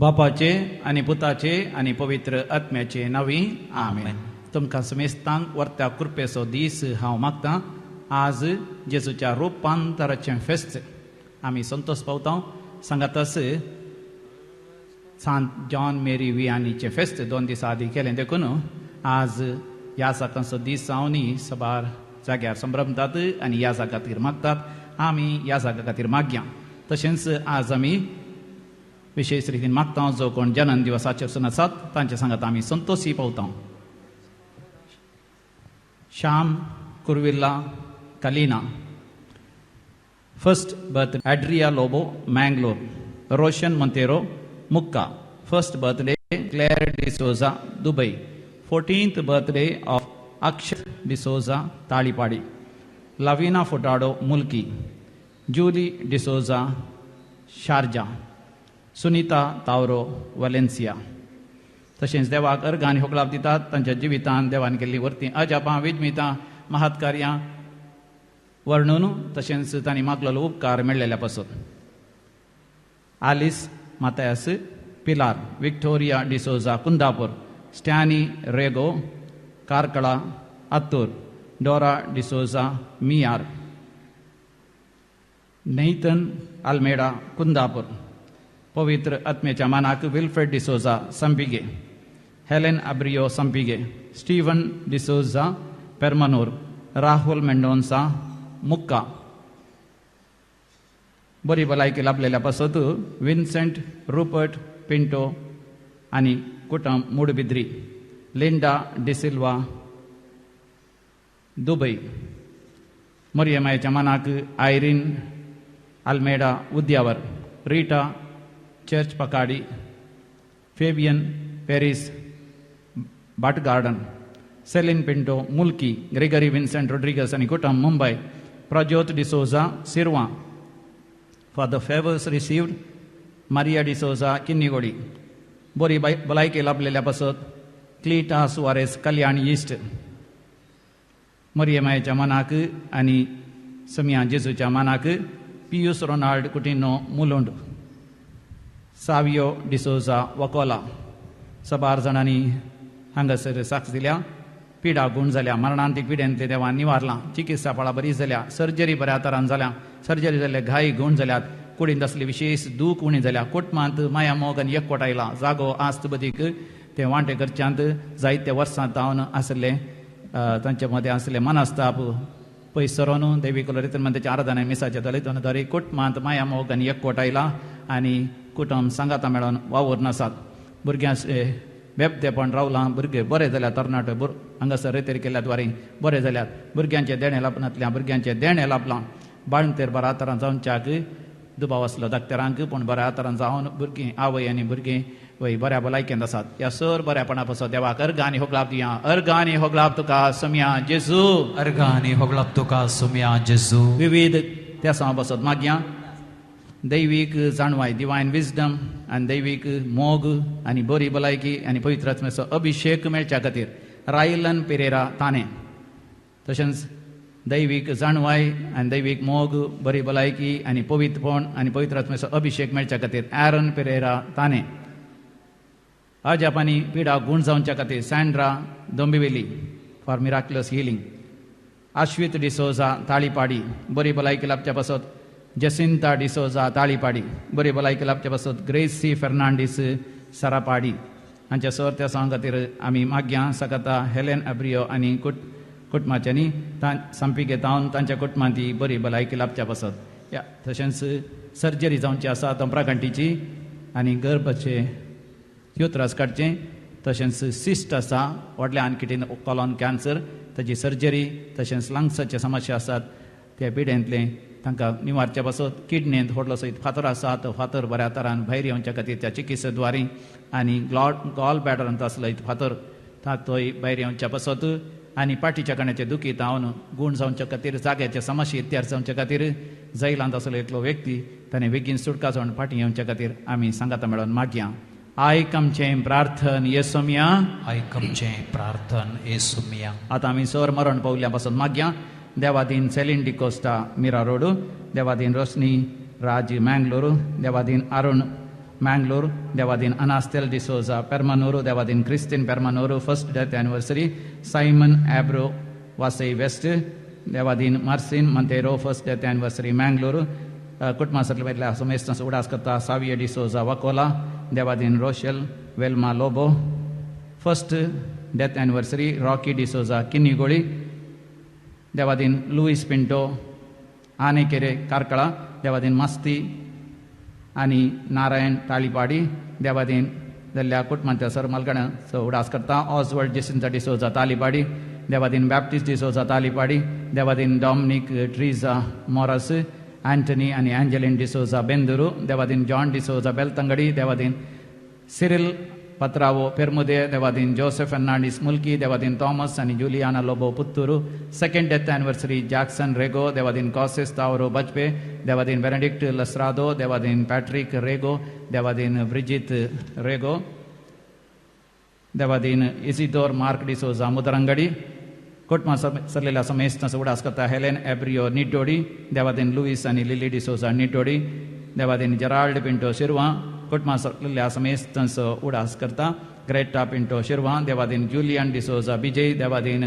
बापाचे आनी पुताचे आनी पवित्र आत्म्याचे नांवी आमेन. आमेन. तुमकां समेस्तांक वर्त्या कृपेचो दीस हांव मागतां. आज जेजूच्या रुपांतराचें फेस्त आमी संतोष पावता. सांगातास सांत जॉन मेरी वियानीचें फेस्त 2 दिसां आदीं केलें देखून आज ह्या जाकांचो दीस जावनी सबार जाग्यार संभ्रमतात आनी ह्या जागा खातीर मागतात. आमी ह्या जागा खातीर मागया. तशेंच आज आमी विशेष रितीन मागता जो कोण जनन दिवस आचरसून आसात तांचे सांगात आमी संतोषी पावता. Shyam Kuruvilla Kalina first birth, Adria Lobo Mangalore, Roshan Monteiro Mukka first birthday, Claire D'Souza Dubai, 14th birthday of Akshat D'Souza Talipady, Lavina Furtado Mulki, Julie D'Souza Sharjah, Sunita Tavro Valencia. तशेंच देवाक अर्घां आनी होगळाप दितात तांच्या जिवितांत देवान केल्लीं वर्तीं अजापां विजमितां महत्कार्यां वर्णून तशेंच तांणी मागलेलो उपकार मेळ्ळेल्या पासून. Alice Mathias Pilar, Victoria D'Souza Kundapur, Stany Rego Karkala Attur, Dora D'Souza Miyar, Nathan Almeida Kundapur. पवित्र आत्म्याच्या मानाक Wilfred D'Souza Sampige, Helen Abrio Sampige, Steven D'Souza Permanur, Rahul Mendonca Mukka. बरी भलायकी लाभलेल्या पासत विन्सेंट रुपर्ट पिंटो आनी कुटुंब Moodbidri, Linda D'Silva Dubai. मरियमायच्या मानाक Irene Almeida Udyavar, Rita church Pakadi, Fabian Paris Bhat garden, Celine Pinto Mulki, Gregory Vincent Rodrigues आनी कुटुंब Mumbai, Prajyot D'Souza Sirva. For the favours received Maria D'Souza Kinnigoli. बरी भलायकी लाभलेल्या पासत क्लिटा Soares कल्याण इस्ट. मरियमायच्या मनाक आनी समिया जेजूच्या मानाक पियूस रोनाल्ड कुटिनो मुलुंड, सावियो डिसोजा वकोला. सबार जाणांनी हांगासर साक्ष दिल्या. पिडा गूण जाल्या, मरणांतीक पिडेंतले देवान निवारलां, चिकित्सा फळां बरी जाल्या, सर्जरी बऱ्या तरान जाल्या, सर्जरी जाल्ले घाय गूण जाल्यात, कुडींत आसली विशेष दूख उणी जाल्या, कुटुंबांत माया मोग आनी एकवट आयला, जागो आस्त बदीक ते वांटे करच्यांत जायते वर्सां जावन आसले तांचे मदें आसले मनस्ताप पयस सरोन देवी कलोरीतन ताच्या आराधना मिसाच्या दलित कुटुंबांत माया मोग आनी एकवट आयला आनी कुटुंब सांगाता मेळोन वावुरून आसात. भुरग्यां बेबदेपण रावलां, भुरगे बरे जाल्यात, तरणाटे हांगासर रेतेर केल्ल्या द्वारे बरे जाल्यात, भुरग्यांचें देणें लाबनातल्या भुरग्यांचें देणें लाबलां. बाळंतेर बऱ्या तरान जावच्याक दुबाव आसलो डाक्टरांक, पूण बऱ्या तरान जावन भुरगीं आवय आनी भुरगीं वय बऱ्या भलायकेंत आसात. ह्या सर बऱ्यापणा पासत देवाक अर्घां आनी होगळाप दिया. अर्घां आनी होगळाप तुका समिया जेजू, अर्घां आनी होगळाप तुका समिया जेजू. विविध त्या समा पासत मागया दैवीक जाणवाय, डिवायन विजडम आनी दैवीक मोग आनी बरी भलायकी आनी पवित्र आत्म्याचो अभिशेक मेळच्या खातीर रायलन पेरेरा ताणे. तशेंच दैवीक जाणवाय आनी दैवीक मोग, बरी भलायकी आनी पवित्रपण आनी पवित्र आत्म्याचो अभिशेक मेळच्या खातीर एरन पेरेरा ताणे. अजापानी पिडा गूण जावच्या खातीर Sandra Dombivli for miraculous healing, Ashwit D'Souza Talipady बरी भलायकी लाभच्या पासत जसिंता डिसोजा ताळीपाडी बरी भलायकी लाभच्या पासत ग्रेसी फेर्नांडीस सरापाडी. हांच्या सर त्या सांग खातीर आमी मागया. सकता हेलेन अब्रियो आनी कुटुंबाच्यांनी संपिके तावन तांच्या कुटुंबांत ती बरी भलायकी लाभच्या पासत. या तशेंच सर्जरी जावची आसा तंप्राघांटीची आनी गर्भाचे ह्यो त्रास काडचे, तशेंच सिस्ट आसा व्हडल्या आनकिटीन कॉलॉन कॅन्सर ताची सर्जरी, तशेंच लंग्साचे समस्या आसात त्या पिडेंतले तांकां निवारच्या पासत, किडनेंत व्हडलो सयत फातर आसा तो फातर बऱ्या तरान भायर येवच्या खातीर त्या चिकित्से द्वारी आनी गॉल बॅडरांत आसलो फातर तोय भायर येवच्या पासत आनी पाठीच्या कण्याचे दुखी तावन गूण जावच्या खातीर जाग्याचे समस्या तयार जावच्या खातीर जैलांत आसलो एकलो व्यक्ती ताणें बेगीन सुटका जावन फाटीं येवच्या खातीर आमी सांगाता मेळोन मागया. आयक आमचें प्रार्थन येसोमिया, आयक आमचें प्रार्थन येसोमिया. आतां आमी सर मरण पावल्या पासून मागया. देवादीन सेलीन डिकोस्टा मिरा रोड, देवादीन रोशनी राज मँगलोर, देवादीन अरुण मँगलोर, देवादीन अनास्तेल डिसोजा पेर्मानोरू, देवादीन Christine Permanur first death anniversary, Simon Abro Vasai west, देवादीन Marcin Monteiro first death anniversary Mangalore, कुटुंबा वयल्या समेस्तांचो उडास करता साविये D'Souza Vakola, Devadin Rochelle Velma Lobo first death anniversary, Rocky D'Souza Kinnigoli, Devadin Luis Pinto Anekere Karkala, Devadin मस्ती आनी नारायण ताळीपाडी, देवादीन जाल्ल्या कुटुंबांतल्या सर मालगण्याचो उडास करता ऑजवर्ड जेसिंता डिसोजा तालीपाडी, देवादीन बॅप्टिस्ट डिसोजा तालीपाडी, देवादीन डॉमनीक ट्रीजा मोरस, अँटनी आनी एंजलिन डिसोजा बेंदुरू, देवादीन जॉन डिसोजा बेलतंगडी, देवादीन सिरिल पत्रावो पेरमुदे, देवादीन जोसेफ फर्नांडीस मुल्की, देवादीन थॉमस आनी Juliana Lobo Puttur, second death anniversary Jackson Rego, देवादीन कॉसेस तावरो बजपे, देवादीन बेनेडिक्ट लसरादो, देवादीन पॅट्रीक रेगो, देवादीन ब्रिजीत रेगो, देवादीन इसिदोर मार्क डिसोजा मुदरंगडी, कुटुंबा सरलेल्या समेस्तांचो उडास करता हेलेन एब्रियो निड्डोडी, देवादीन लुईस आनी लिली डिसोजा निड्डोडी, देवादीन जेराल्ड पिंटो शिरवां, कुटुंबा सरलेल्या समेस्तांचो उडास करता ग्रेटा पिंटो शिरवां, देवादीन जुलियन डिसोजा बिजय, देवादीन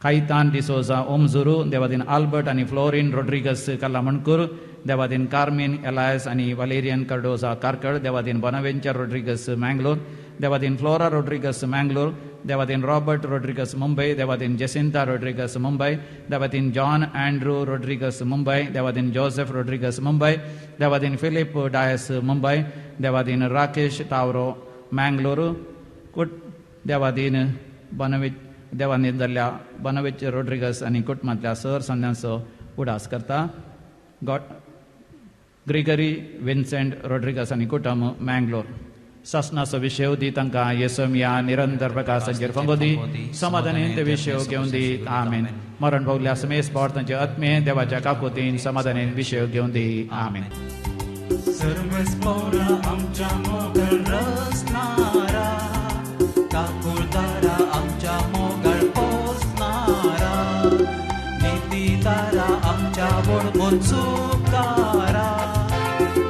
कायतान डिसोजा ओमजुरू, देवादीन आल्बर्ट आनी फ्लोरिन रोड्रिगस कल्लामणकूर, देवादीन कार्मीन एलायस आनी वालेरियन कर्डोजा कार्कळ, देवादीन बोनावेंचर रोड्रिगस मँगलोर, देवादीन फ्लोरा रोड्रिगस मँगलोर, देवादीन रॉबर्ट रोड्रिगस मुंबय, देवादीन जेसिंता रोड्रिगस मुंबय, देवादीन जॉन अँड्रू रोड्रिगस मुंबय, देवादीन जोसेफ रोड्रिगस मुंबय, देवादीन फिलीप डायस मुंबय, देवादीन राकेश तावरो मँगलोर, कुट देवादीन बनवे देवादीन जाल्ल्या बनवेच रोड्रिगस आनी कुटुंबांतल्या सर संद्यांचो उडास करता गॉड ग्रिगरी विन्सेंट रोड्रिगस आनी कुटुंब मँगलोर. सासनाचो विशय दी तांकां येसोमिया निरंतर प्रकाशाचेर फंगोदी, समाधानेन ते विशय घेवन दी, आमेन. मरण पावल्या समेस पावट तांचे आत्मे देवाच्या काकुतीन समाधानेन विशय घेवन दी, आमेन. सर्वच पौरा आमच्या मोगल रचणारा, काकुळदारा आमच्या मोगल पोसणारा, नितीदारा आमच्या वडमोन चुकारा,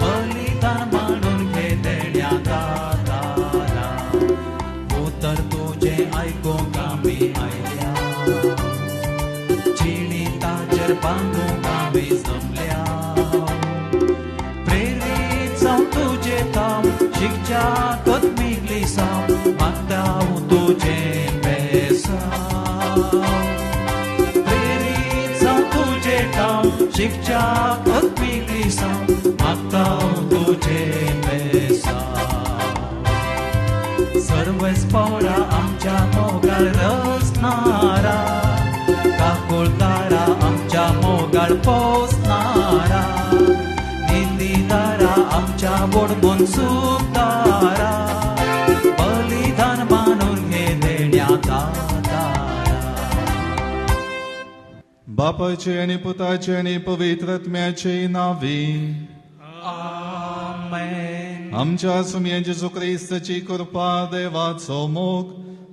बलिदान मानून घे देण्या दातारा, उतर तुजें आयकूंक आमी आयल्या, जिणी ताचेर बांदूंक आमी जमल्या, प्रेरीत जावं तुजें काम शिकच्या कदमिगली साव, मागता हांव तुजें बेसांव, प्रेरीत जावं तुजें काम शिकच्या कदमिगली साव, मागता हांव तुजें बेसांव. सर्वच पौरा आमच्या मोगाळ रचणारा, काकुळदारा आमच्या मोगाळ पोसणारा, नितीदारा आमच्या वडमोन सुखदारा, बलिदान मानून घे देण्या दातारा. बापाचे आनी पुताचे आनी पवित्र आत्म्याचे नांवी आमेन. आमच्या सुमये जेजू क्रिस्ताची कृपा, देवाचो मोग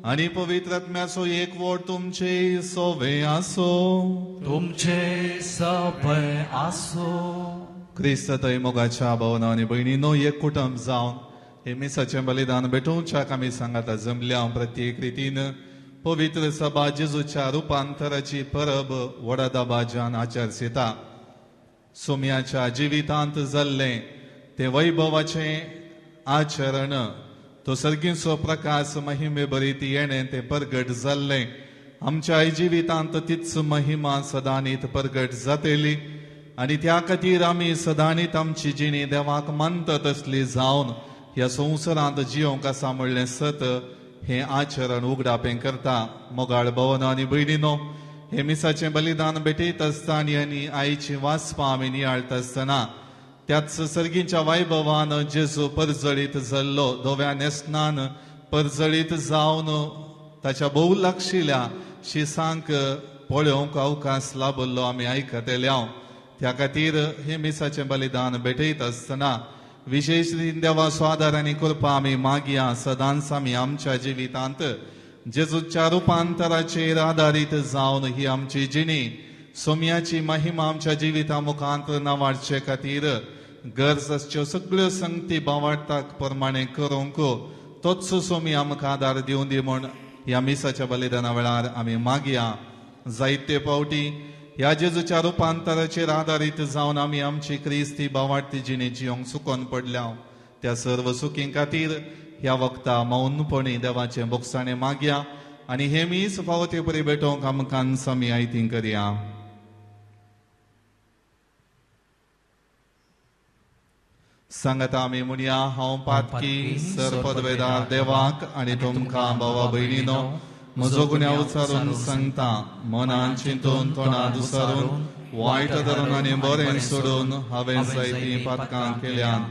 आनी पवित्र आत्म्याचो एकवट तुमचे सोवे आसो, तुमचे सवे आसो. क्रिस्त थंय मोगाच्या भावना आनी भयणीनो, एक कुटुंब जावन हे मिसाचें बलिदान भेटोवच्याक आमी सांगाता जमल्या. प्रत्येक रितीन पवित्र सभा जेजूच्या रुपांतराची परब व्हडा दबाज्यान आचरसिता. सोम्याच्या जिवितांत जाल्लें तें वैभवाचें आचरण, तो सर्गींचो प्रकाश महिमे भरीत येणें तें परगट जाल्लें. आमच्या जिवितांत तीच महिमा सदांनीत परगट जातली आनी त्या खातीर आमी सदांनीत आमची जिणी देवाक मानता तसली जावन ह्या संवसारांत जियोंक आसा म्हणलें सत हें आचरण उगडापें करता. मोगाळ भवन आनी भयणीनो, हे मिसाचें बलिदान भेटयत आसतना आनी आईची वाचपां आमी नियाळटा आसतना त्याच सर्गीच्या वैभवान जेजू परजळीत जाल्लो, धव्या न्हेसणान परजळीत जावन ताच्या भोव लागशिल्ल्या शिसांक पळोवंक अवकाश लाभल्लो आमी आयकतले. त्या खातीर हे मिसाचें बलिदान भेटयत आसतना विशेश देवाचो आदार आनी कृपा आमी मागया. सदांच आमी आमच्या जिवितांत जेजूच्या रुपांतराचेर आदारीत जावन ही आमची जिणी सोम्याची महिमा आमच्या जिविता मुखांत नावाडचे खातीर गरज आसच्यो सगळ्यो संगती भावार्थाक प्रमाणे करूंक तोच सोमी आमकां आदार दिवन दी म्हूण ह्या मिसाच्या बलिदाना वेळार आमी मागया. जायते फावटी ह्या जेजूच्या रुपांतराचेर आदारीत जावन आमी आमची क्रिस्ती भावार्थी जिणे जिवंक चुकोन पडल्या. त्या सर्व सुखीं खातीर ह्या वखता मौनपणी देवाचें बोगसाणें मागया आनी हे मीस फावो ते परी भेटोवंक आमकां समी आयती करया. सांगता आमी म्हणया, हांव पातकी सर पदवेदार देवाक आनी तुमकां भावा भयणीनो म्हजो गुन्यांव उचारून सांगता. मनान चिंतून तोंडान उचारून वायट धरून आनी बरें सोडून हांवें जायतीं पातकां केल्यान.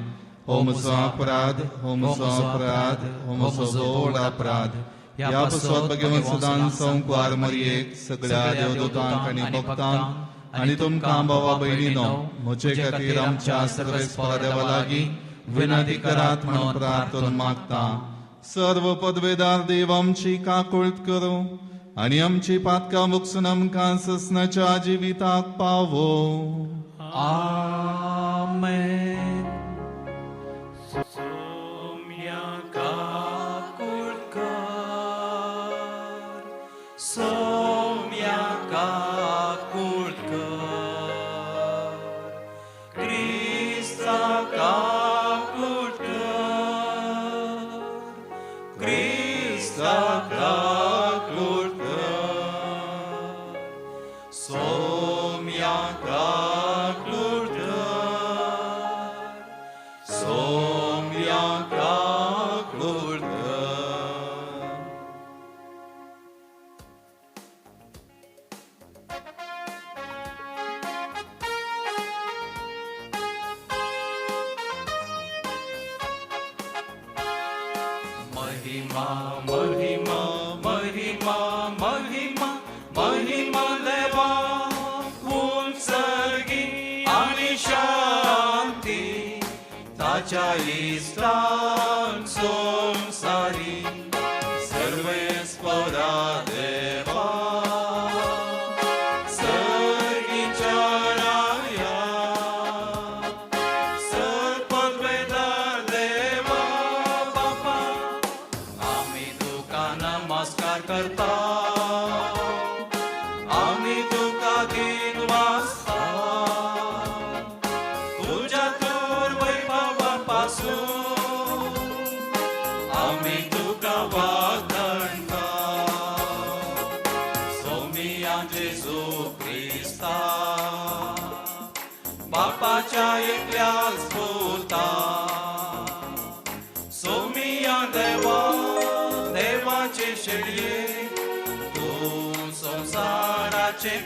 हो म्हजो अपराध, हो म्हजो अपराध, हो म्हजो व्हड अपराध. ह्या पासत भगवंत सदां संकवार मरयेक सगळ्या देवदूतांक आनी भक्तांक आनी तुमकां भावा भयणीनो म्हजे खातीर आमच्या सर्वेस्पर देवा लागीं विनंती करात म्हणून प्रार्थना मागता. सर्व पदवेदार देव आमची काकुळट करूं आनी आमची पातकां मुक्सून आमकां ससनाच्या जिविताक पावो. आमेन.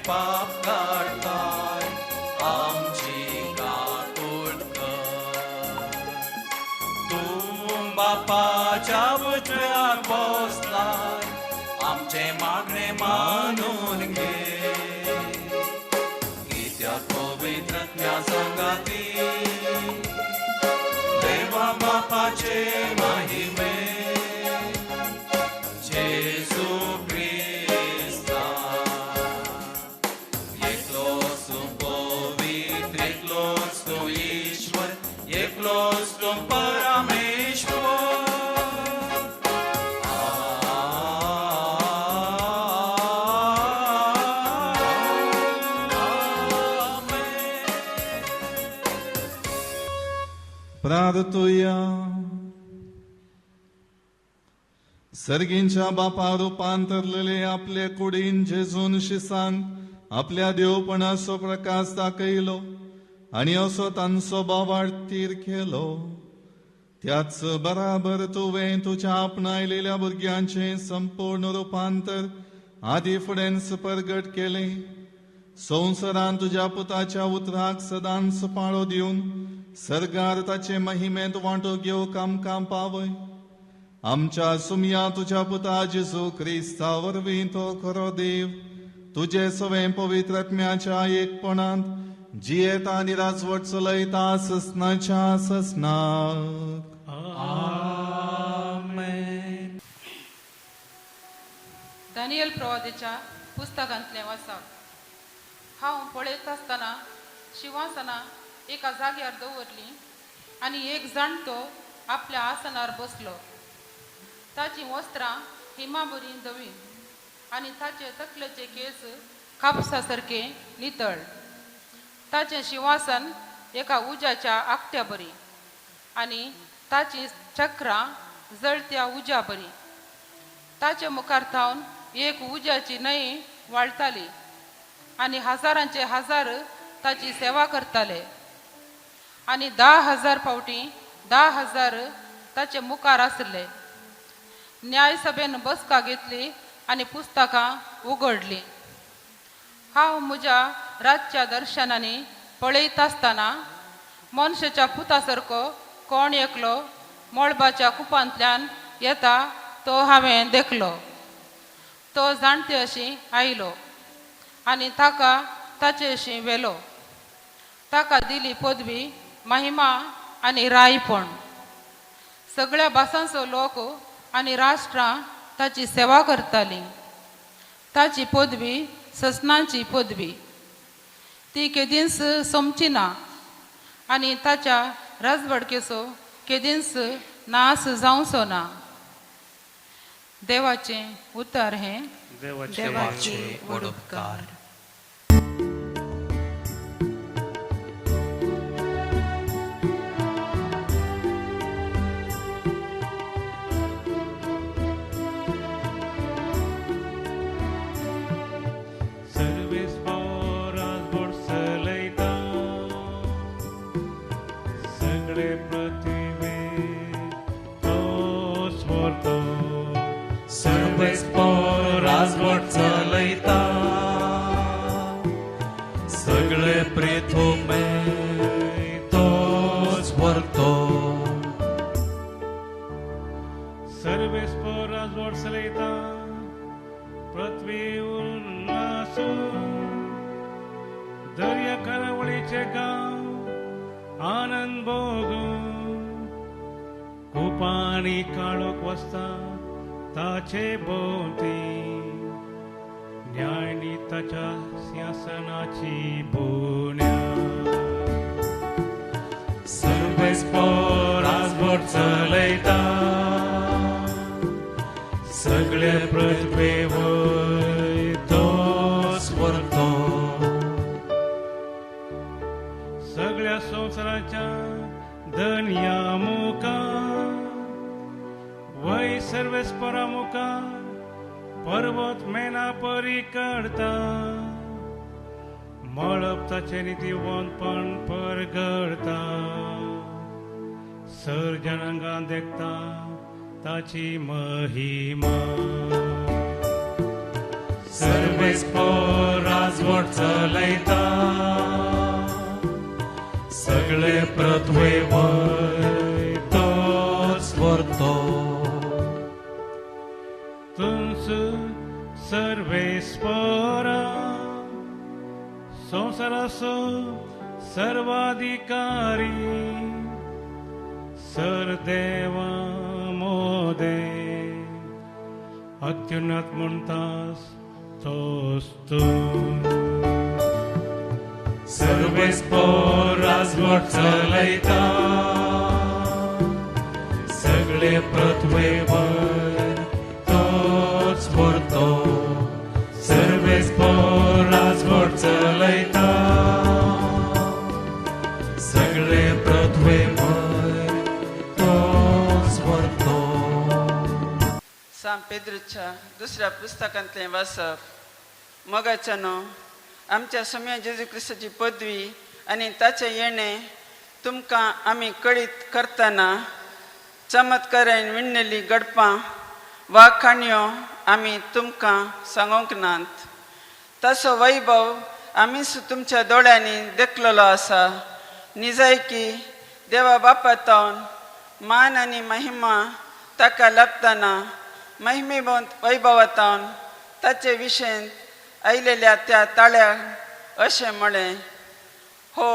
पाप काडताय आमची काकुळट कर. तूं बापाच्या उजव्याक बसलाय आमचें मागणें मानून घे. कित्याक पवित्र आत्म्या सांगाती देवा बापाचे महिमे जेजू क्रिस्ता एकलोच तूं पवित्र, एकलोच तूं ईश्वर, एकलोच तूं परमेश्वर. प्रार्थुया. सर्गींच्या बापा रुपांतरलेले आपले कुडीन जेजून शिसांक आपल्या देवपणाचो प्रकाश दाखयलो आनी असो तांचो भावार्थ तीर केलो. त्याच बराबर तुवें तुज्या आपणायलेल्या भुरग्यांचें संपूर्ण रुपांतर आदी फुडेंच परगट केलें. संवसारान तुज्या पुताच्या उतराक सदांच पाळो दिवन सर्गार ताचे महिमेंत वांटो घेवंक आमकां पावय. आमच्या सुमया तुज्या पुता जेजू क्रिस्ता वरवीं तो खरो देव तुजे सवें पवित्र आत्म्याच्या एकपणांत जियेता आनी राजवट चलयता ससनाच्या ससनाक. आमेन. दानियल प्रवादेच्या पुस्तकांतलें वाचप. हांव पळयत आसतना शिंवासनां एका जाग्यार दवरलीं आनी एक जाणटो आपल्या आसनार बसलो. ताचीं वस्त्रां हिमाबरी धवीं आनी ताचे तकलेचे केंस कापसा सारके नितळ. ताचें शिंवासन एका उज्याच्या आकट्या बरी आनी ताचीं चक्रां जळत्या उज्या बरी. ताचे मुखार थावन एक उज्याची न्हंय वाळटाली आनी हजारांचे हजार ताची सेवा करताले आनी 10,000 फावटी 10,000 ताचे मुखार आसले. न्यायसभेन बसका घेतली आनी पुस्तकां उगडलीं. हांव म्हज्या रातच्या दर्शनांनी पळयत आसतना मनशाच्या पुता सारको कोण एकलो मळबाच्या कुपांतल्यान येता तो हांवें देखलो. तो जाणटे अशी आयलो आनी ताका ताचे अशी व्हेलो. ताका दिली पदवी, महिमा आनी रायपण. सगळ्या भासांचो लोक आनी राष्ट्रां ताची सेवा करतालीं. ताची पदवी ससनांची पदवी, ती केदींच सोंपची ना आनी ताच्या राजवडकेचो केदींच नाश जावचो ना. देवाचें उतर हें. देवाचे वडोपकार. सगळे पृथ्वी तोच व्हरतो. सर्वेस्पर राजवट चलयता, पृथ्वी उल्लासू, दर्या करावळीचे गांव आनंद भोगू, कुपांनी काळोख वसता ताचे भोंवती, न्यायनी ताच्या सिंहासनाची बुन्याद. सर्वेस्पर राजवट चलयता, सगळे पृथ्वीवयर तोच व्हरतो. सगळ्या संवसाराच्या धनया मुखार वय सर्वेस्परा मुखार पर्वत मेना परी करता, मळब ताचें नितीवंतपण परगळता, सर जनांगां देखता ताची महिमा. सर्वेस्पर राजवट चलयता, सगळे पृथ्वीवयर तोच व्हरतो. तुंच सर्वेस्परा संवसाराचो सर्वाधिकारी, सर देवा मोदे अत्युन्नत म्हणटास तोच तूं. सर्वेस्पर राजवट चलयता, सगळे पृथ्वीवयर तोच व्हरतो. सर्वेस्पर राजवट चलयता, सगळे पृथ्वीवयर तोच व्हरतो. सांत पेद्रूच्या दुसऱ्या पुस्तकांतलें वाचप. मोगाच्यानो, आमच्या सोम्या जेजू क्रिस्ताची पदवी आनी ताचें येणें तुमकां आमी कळीत करतना चमत्कारान विणलेलीं गडपां वा काणयो आमी तुमकां सांगूंक नात. ताचो वैभव आमीच तुमच्या दोळ्यांनी देखलेलो आसा. निजायकी देवा बापा तावन मान आनी महिमा ताका लाभतना महिमेवंत वैभवातावन ताचे विशयंत आयलेल्या त्या ताळ्याक अशें म्हळें, हो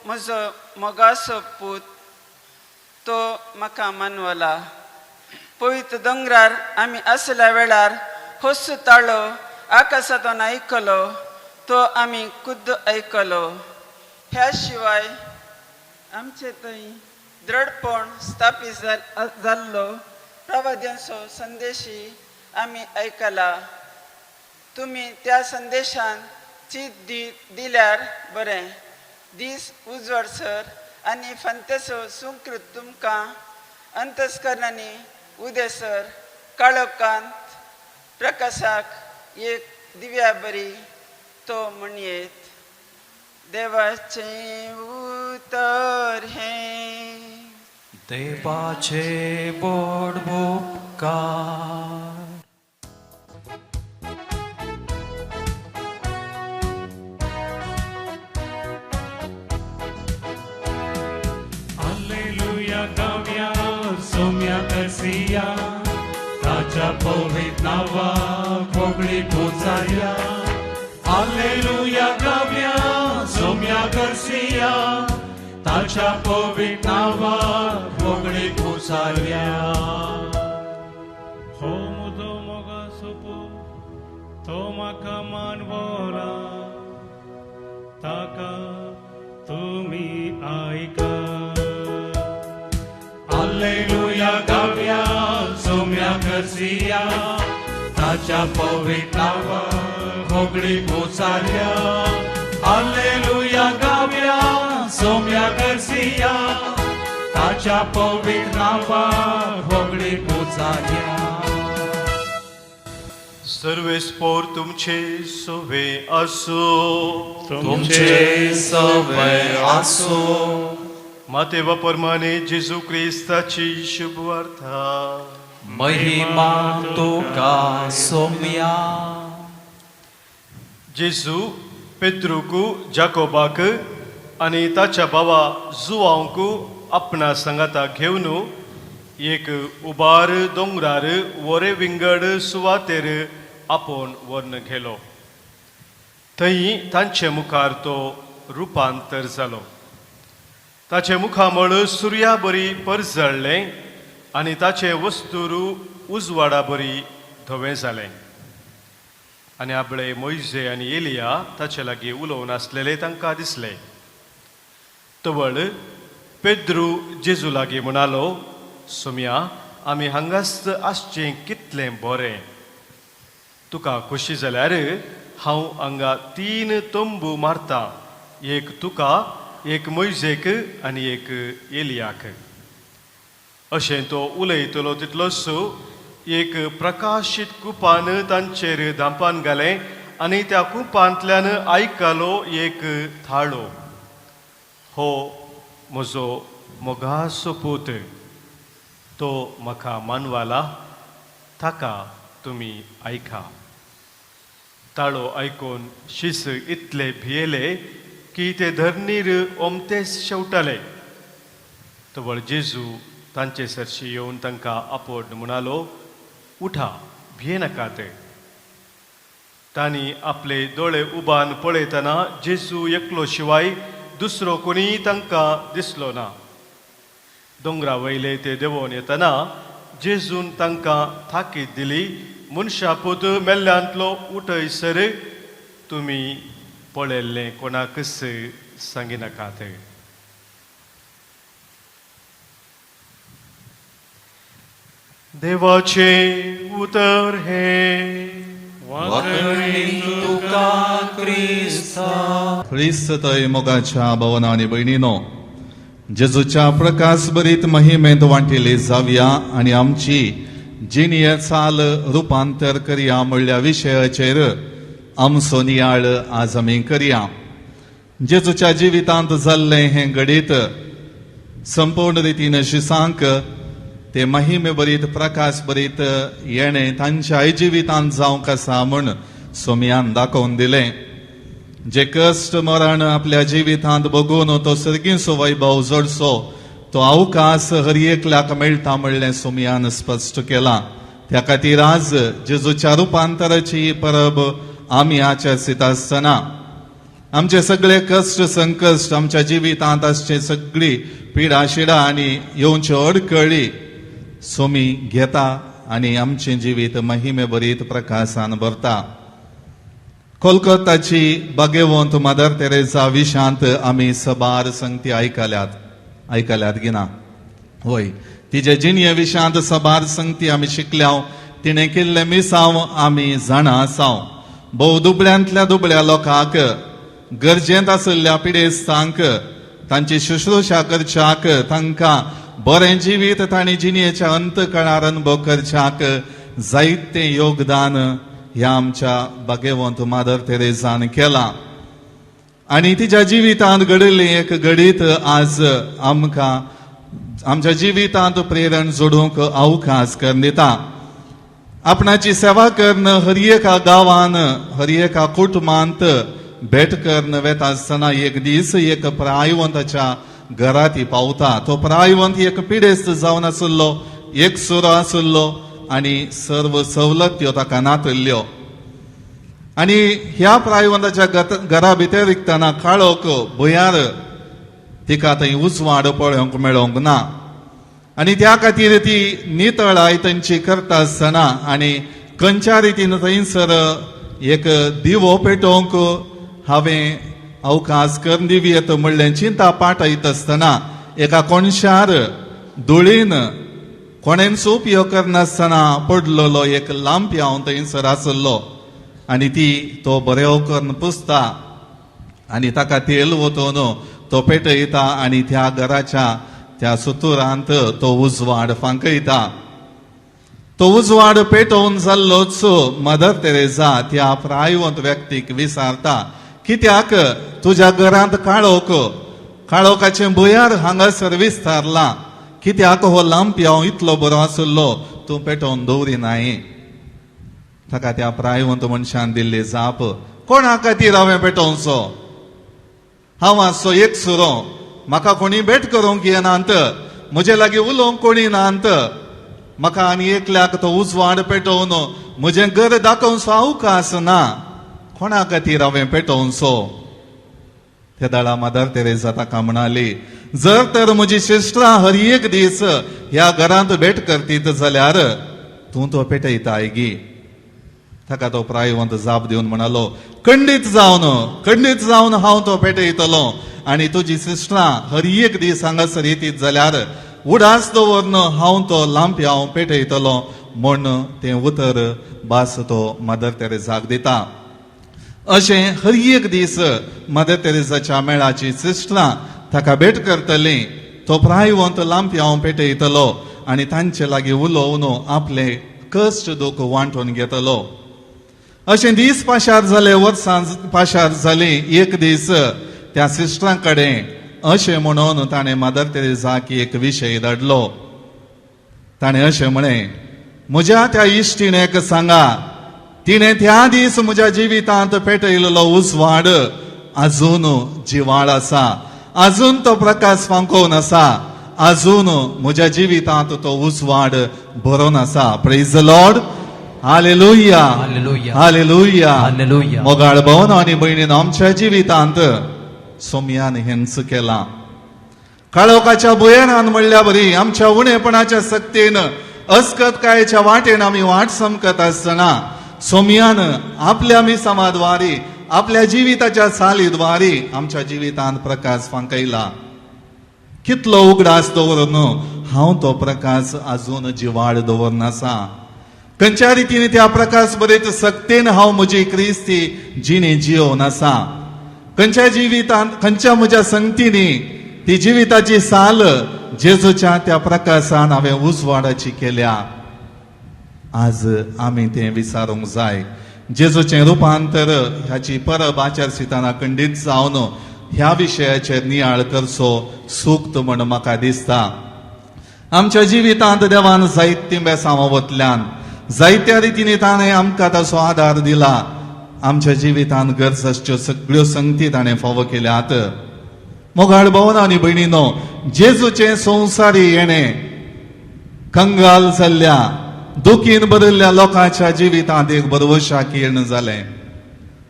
म्हजो मोगाचो पूत, तो म्हाका मानवला. पवित्र दोंगरार आमी आसल्या वेळार होच ताळो आकाशांतून आयकलो, तो आमी खुद्द आयकलो. ह्या शिवाय आमचे थंय द्रढपण स्थापीत जाल्लो प्रवाद्यांचो संदेशी आमी आयकला. तुमी त्या संदेशान चीत दिल्यार बरें. दीस उजवाडसर आनी फांत्याचो सुंकृत तुमकां अंतस्करणांनी उदेसर काळोखांत प्रकाशाक एक दिव्या बरी तो म्हणयेत. देवाचें उतर हें. देवाचे व्हड उपकार. Alleluia गावया सोम्या करसिया, ताच्या पवित्र नांवाक होगळी पुजाया. आलेलुया गावया सोम्या करसिया, ताच्या पवित्र नांवाक होगळी पुजाया. हो म्हजो मोगाचो पूत, तो म्हाका मानवला, ताका तुमी आयका. आलेलुया गावया सोम्या करसिया, ताच्या पवित्र नांवाक होगळी पुजाया. आलेलुया गावया सोम्या करसिया, ताच्या पवित्र नांवाक होगळी पुजाया. सर्वेस्पोर तुमचे सोवे आसो. तुमचे सवे आसो. मातेवा परमाने जेजू क्रिस्ताची शुभवार्ता. महिमा तुका सोम्या. जेजू पेद्रूक, जाकोबाक आनी ताच्या भावा जुवांक आपणा सांगाता घेवन एक उबार दोंगरार वरे विंगड सुवातेर आपोवन व्हरून गेलो. थंय तांचे मुखार तो रुपांतर जालो. ताचें मुखामळ सुर्या बरी परजळ्ळें आनी ताचें वस्तूर उजवाडा बरी धवें जालें. आनी आपले मोयजे आनी एलिया ताचे लागीं उलोवन आसलेले तांकां दिसले. तवळ पेद्रू जेजू लागीं म्हणालो, सोम्या, आमी हांगाच आसचें कितलें बरें. तुका खोशी जाल्यार हांव हांगा 3 तंबू मारता, एक तुका, एक मोयजेक आनी एक एलियाक. अशें तो उलयतलो तितलोच एक प्रकाशीत कुपान तांचेर धांपान घालें आनी त्या कुपांतल्यान आयकलो एक थाळो, हो म्हजो मोगाचो पूत, तो म्हाका मानवाला, ताका तुमी आयका. ताळो आयकून शीस इतले भियेले की ते धरणीर ओमतेच शेवटाले. तवळ जेजू तांचे सरशी येवन तांकां आपोवन म्हणालो, उठा, भियेनाकात. तांणी आपले दोळे उबान पळयतना जेजू एकलो शिवाय दुसरो कोणीय तांकां दिसलो ना. दोंगरा वयले ते देंवोन येतना जेजून तांकां थाकीत दिली, मनशा पूत मेल्ल्यांतलो उठयसर तुमी पळयल्लें कोणाकच सांगिनाकात. देवाचें उतर हें. वाकणी तुका क्रिस्ता. क्रिस्त थंय मोगाच्या भवना आनी भयणीनो, जेजूच्या प्रकाश भरीत महिमेंत वांटिली जावया आनी आमची जिणये चाल रुपांतर करया म्हणल्या विशयाचेर आमचो नियाळ आज आमी करया. जेजूच्या जिवितांत जाल्लें हें घडीत संपूर्ण रितीन शिसांक ते महिमे भरीत प्रकाश भरीत येणें तांच्याय जिवितांत जावंक आसा म्हूण सोमयान दाखोवन दिलें. जे कश्ट मरण आपल्या जिवितांत बगून तो सर्गींचो वैभव जोडचो तो अवकाश हर एकल्याक मेळटा म्हणलें सोमयान स्पश्ट केलां. त्या खातीर आज जेजूच्या रुपांतराची परब आमी आचरित आसतना आमचे सगळे कश्ट संकश्ट आमच्या जिवितांत आसचे सगळी पिडा शिडा आनी येवच्यो अडकळी सोमी घेता आनी आमचें जिवीत महिमे भरीत प्रकाशान भरता. कोलकाताची बागेवंत मदर तेरेजा विशांत आमी सबार संगती आयकल्यात. आयकल्यात गिना? वय, तिजे जिणये विशयांत सबार संगती आमी शिकल्या, तिणें केल्लें मिसांव आमी जाणा आसाव. भोव दुबळ्यांतल्या दुबळ्या लोकांक, गरजेंत आशिल्ल्या पिडेस्तांक तांची शुश्रूषा करच्याक, तांकां बरें जिवीत तांणी जिणयेच्या अंत काळार अनुभव करच्याक जायतें योगदान ह्या आमच्या भाग्यवंत मादर तेरेजान केलां. आनी तिच्या जिवितांत घडिल्लें एक घडीत आज आमकां आमच्या जिवितांत प्रेरण जोडूंक अवकाश करून दिता. आपणाची सेवा करून हर एका गांवान, हर एका कुटुंबांत भेट करून वेता आसतना एक दीस एक प्रायवंताच्या घरा ती पावता. तो प्रायवंत एक पिडेस्त जावन आशिल्लो, एक सुरो आशिल्लो आनी सर्व सवलत्यो ताका नातिल्ल्यो. आनी ह्या प्रायवंताच्या घरा भितर रिगतना काळोख भुंयार तिका थंय उजवाड पळोवंक मेळोंक ना. आनी त्या खातीर ती नितळाय तांची करता आसतना आनी खंयच्या रितीन थंयसर एक दिवो पेटोवंक हांवें अवकाश करून दिवयेत म्हणलें चिंता पाठयत आसतना एका कोणशार धुळीन कोणेंच उपयोग करनासतना पडलेलो एक लांप्यांव थंयसर आसलो. आनी ती तो बरो करून पुसता आनी ताका तेल वतोवन तो पेटयता आनी त्या घराच्या त्या सुतुरांत तो उजवाड फांकयता. तो उजवाड पेटोवन जाल्लोच मदर तेरेजा त्या प्रायवंत व्यक्तीक विचारता, कित्याक तुज्या घरांत काळोख, काळोखाचें भुंयार हांगासर विस्तारलां, कित्याक हो लांप्यांव इतलो बरो आशिल्लो तूं पेटोवन दवरिनाय? ताका त्या प्रायवंत मनशान दिल्ली जाप, कोणा खातीर हांवें पेटोवचो? हांव आसचो एक सुरो, म्हाका कोणी भेट करूंक येनात, म्हजे लागीं उलोवंक कोणी नात, म्हाका आनी एकल्याक तो उजवाड पेटोवन म्हजें घर दाखोवचो अवकाश ना, कोणा खातीर हांवें पेटोवचो? त्या दाळा मदर तेरेजा ताका म्हणाली, जर तर म्हजी सिस्टरां हर एक दीस ह्या घरांत भेट करतीत जाल्यार तूं तो पेटयताय गी? ताका तो प्रायवंत जाप दिवन म्हणालो, खंडीत जावन, खंडीत जावन हांव तो पेटयतलो आनी तुजी सिस्टरां हर एक दीस हांगासर येतीत जाल्यार उडास दवरून हांव तो लांप्यांव पेटयतलो म्हूण तें उतर भास तो मदर तेरेजाक दिता. अशें हर एक दीस मदर तेरेजाच्या मेळाची सिस्टरां ताका भेट करतली, तो प्रायवंत लांप्यांव पेटयतलो आनी तांचे लागीं उलोवन आपले कश्ट दुख वांटून घेतलो. अशें दीस पाशार जाले, वर्सां पाशार जाली. एक दीस त्या सिस्टरां कडेन अशें म्हणून ताणें मदर तेरेजाक एक विशय धाडलो. ताणें अशें म्हळें, म्हज्या त्या इश्टिणेक सांगा, तिणें त्या दीस म्हज्या जिवितांत पेटयलेलो उजवाड अजून जिवाळ आसा, अजून तो प्रकाश फांकोवन आसा, अजून म्हज्या जिवितांत तो उजवाड भरोन आसा. Praise the Lord, hallelujah, hallelujah, hallelujah, hallelujah. मोगाळ भवन आनी भयणीन, आमच्या जिवितांत सोमयान हेंच केलां. काळोखाच्या भुंयेरान म्हणल्या बरी आमच्या उणेपणाच्या सक्तीन अस्कतकायेच्या वाटेन आमी वाट समकत आसतना सोमयान आपल्या मिसामाद्वारी, आपल्या जिविताच्या चालीद्वारी आमच्या जिवितांत प्रकाश फांकयला. कितलो उगडास दवरून हांव तो प्रकाश अजून जिवाळ दवरून आसा. खंयच्या रितीन त्या प्रकाश बरेच सक्तेन हांव म्हजी क्रिस्ती जिणे जियोवन आसा. खंयच्या जिवितांत, खंयच्या म्हज्या संगतीनी ती जिविताची साल जेजूच्या त्या प्रकाशान हांवें उजवाडाची केल्या. आज आमी तें विचारूंक जाय. जेजूचें रुपांतर ह्याची परब आचरसिताना खंडीत जावन ह्या विशयाचेर नियाळ करचो सूक्त म्हण म्हाका दिसता. आमच्या जिवितांत देवान जायतीं बेसांवां वतल्यान जायत्या रितींनी ताणें आमकां ताचो आदार दिला. आमच्या जिवितांत गरज आसच्यो सगळ्यो संगती ताणें फावो केल्यात. मोगाळ भोवन आनी भयणीनो, जेजूचें संवसारी येणें कंगाल जाल्ल्या दुखीन भरिल्ल्या लोकांच्या जिवितांत एक भरवशा किर्ण जालें.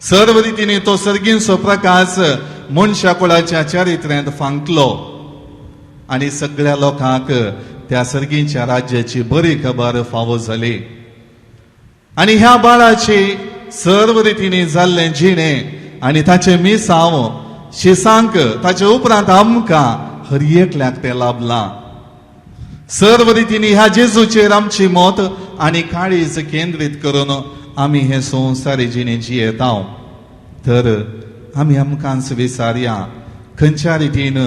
सर्व रितींनी तो सर्गींचो प्रकाश मनशा कुळाच्या चरित्र्यांत फांकलो आनी सगळ्या लोकांक त्या सर्गींच्या राज्याची बरी खबर फावो जाली. आनी ह्या बाळाची सर्व रितींनी जाल्लें जिणें आनी ताचें मिसांव शिसांक ताचे उपरांत आमकां हर एकल्याक तें लाभलां. सर्व रितींनी ह्या जेजूचेर आमची मत आनी काळीज केंद्रीत करून आमी हे संवसारी जिणे जियेता. तर आमी आमकांच विसारया खंयच्या रितीन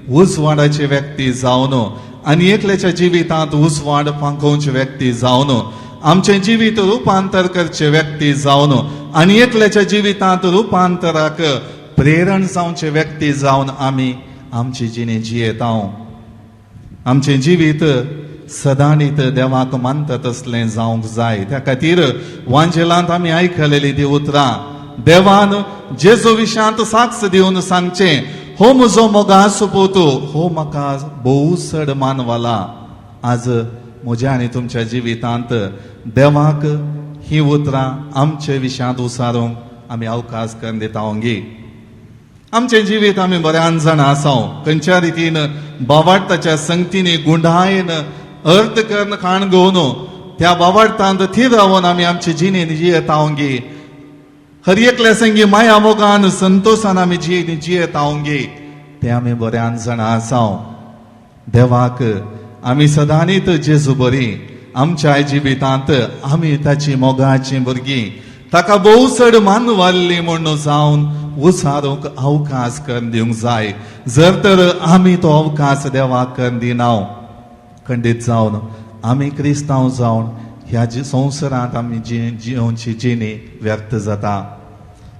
उजवाडाचे व्यक्ती जावन आनी एकल्याच्या जिवितांत उजवाड फांकोवचे व्यक्ती जावन, आमचें जिवीत रुपांतर करचे व्यक्ती जावन आनी एकल्याच्या जिवितांत रुपांतराक प्रेरण जावचे व्यक्ती जावन आमी आमची जिणे जियेता. आमचें जिवीत सदांनीत देवाक मानता तसलें जावंक जाय. त्या खातीर वांजेलांत आमी आयकलेली ती उतरां देवान जेजू विशांत साक्ष दिवन सांगचें, हो म्हजो मोगा सुपूत, हो म्हाका भोव चड मानवाला. आज म्हज्या आनी तुमच्या जिवितांत देवाक ही उतरां आमचे विशांत उसारूंक आमी अवकाश करून दिता. आमचें जिवीत आमी बऱ्यान जाणां आसा खंयच्या रितीन बावाडताच्या संगतीनी गुंडायन अर्थ करून खाण घेवन त्या बावाडतांत थीर रावन आमी आमचे जिणेन जियेता. हर एकल्या संगी माया मोगान संतोशान आमी जियेता ते आमी बऱ्यान जाणां आसा. देवाक आमी सदांनीत जेजू बरी आमच्या जिवितांत आमी ताची मोगाची भुरगीं, ताका भोव चड मानवाल्ली म्हूण जावन उसारूंक अवकाश करून दिवंक जाय. जर तर आमी तो अवकाश देवाक करून दिना, खंडीत जावन आमी क्रिस्तांव जावन ह्या संवसारांत आमी जियोवची जिणी व्यर्थ जाता.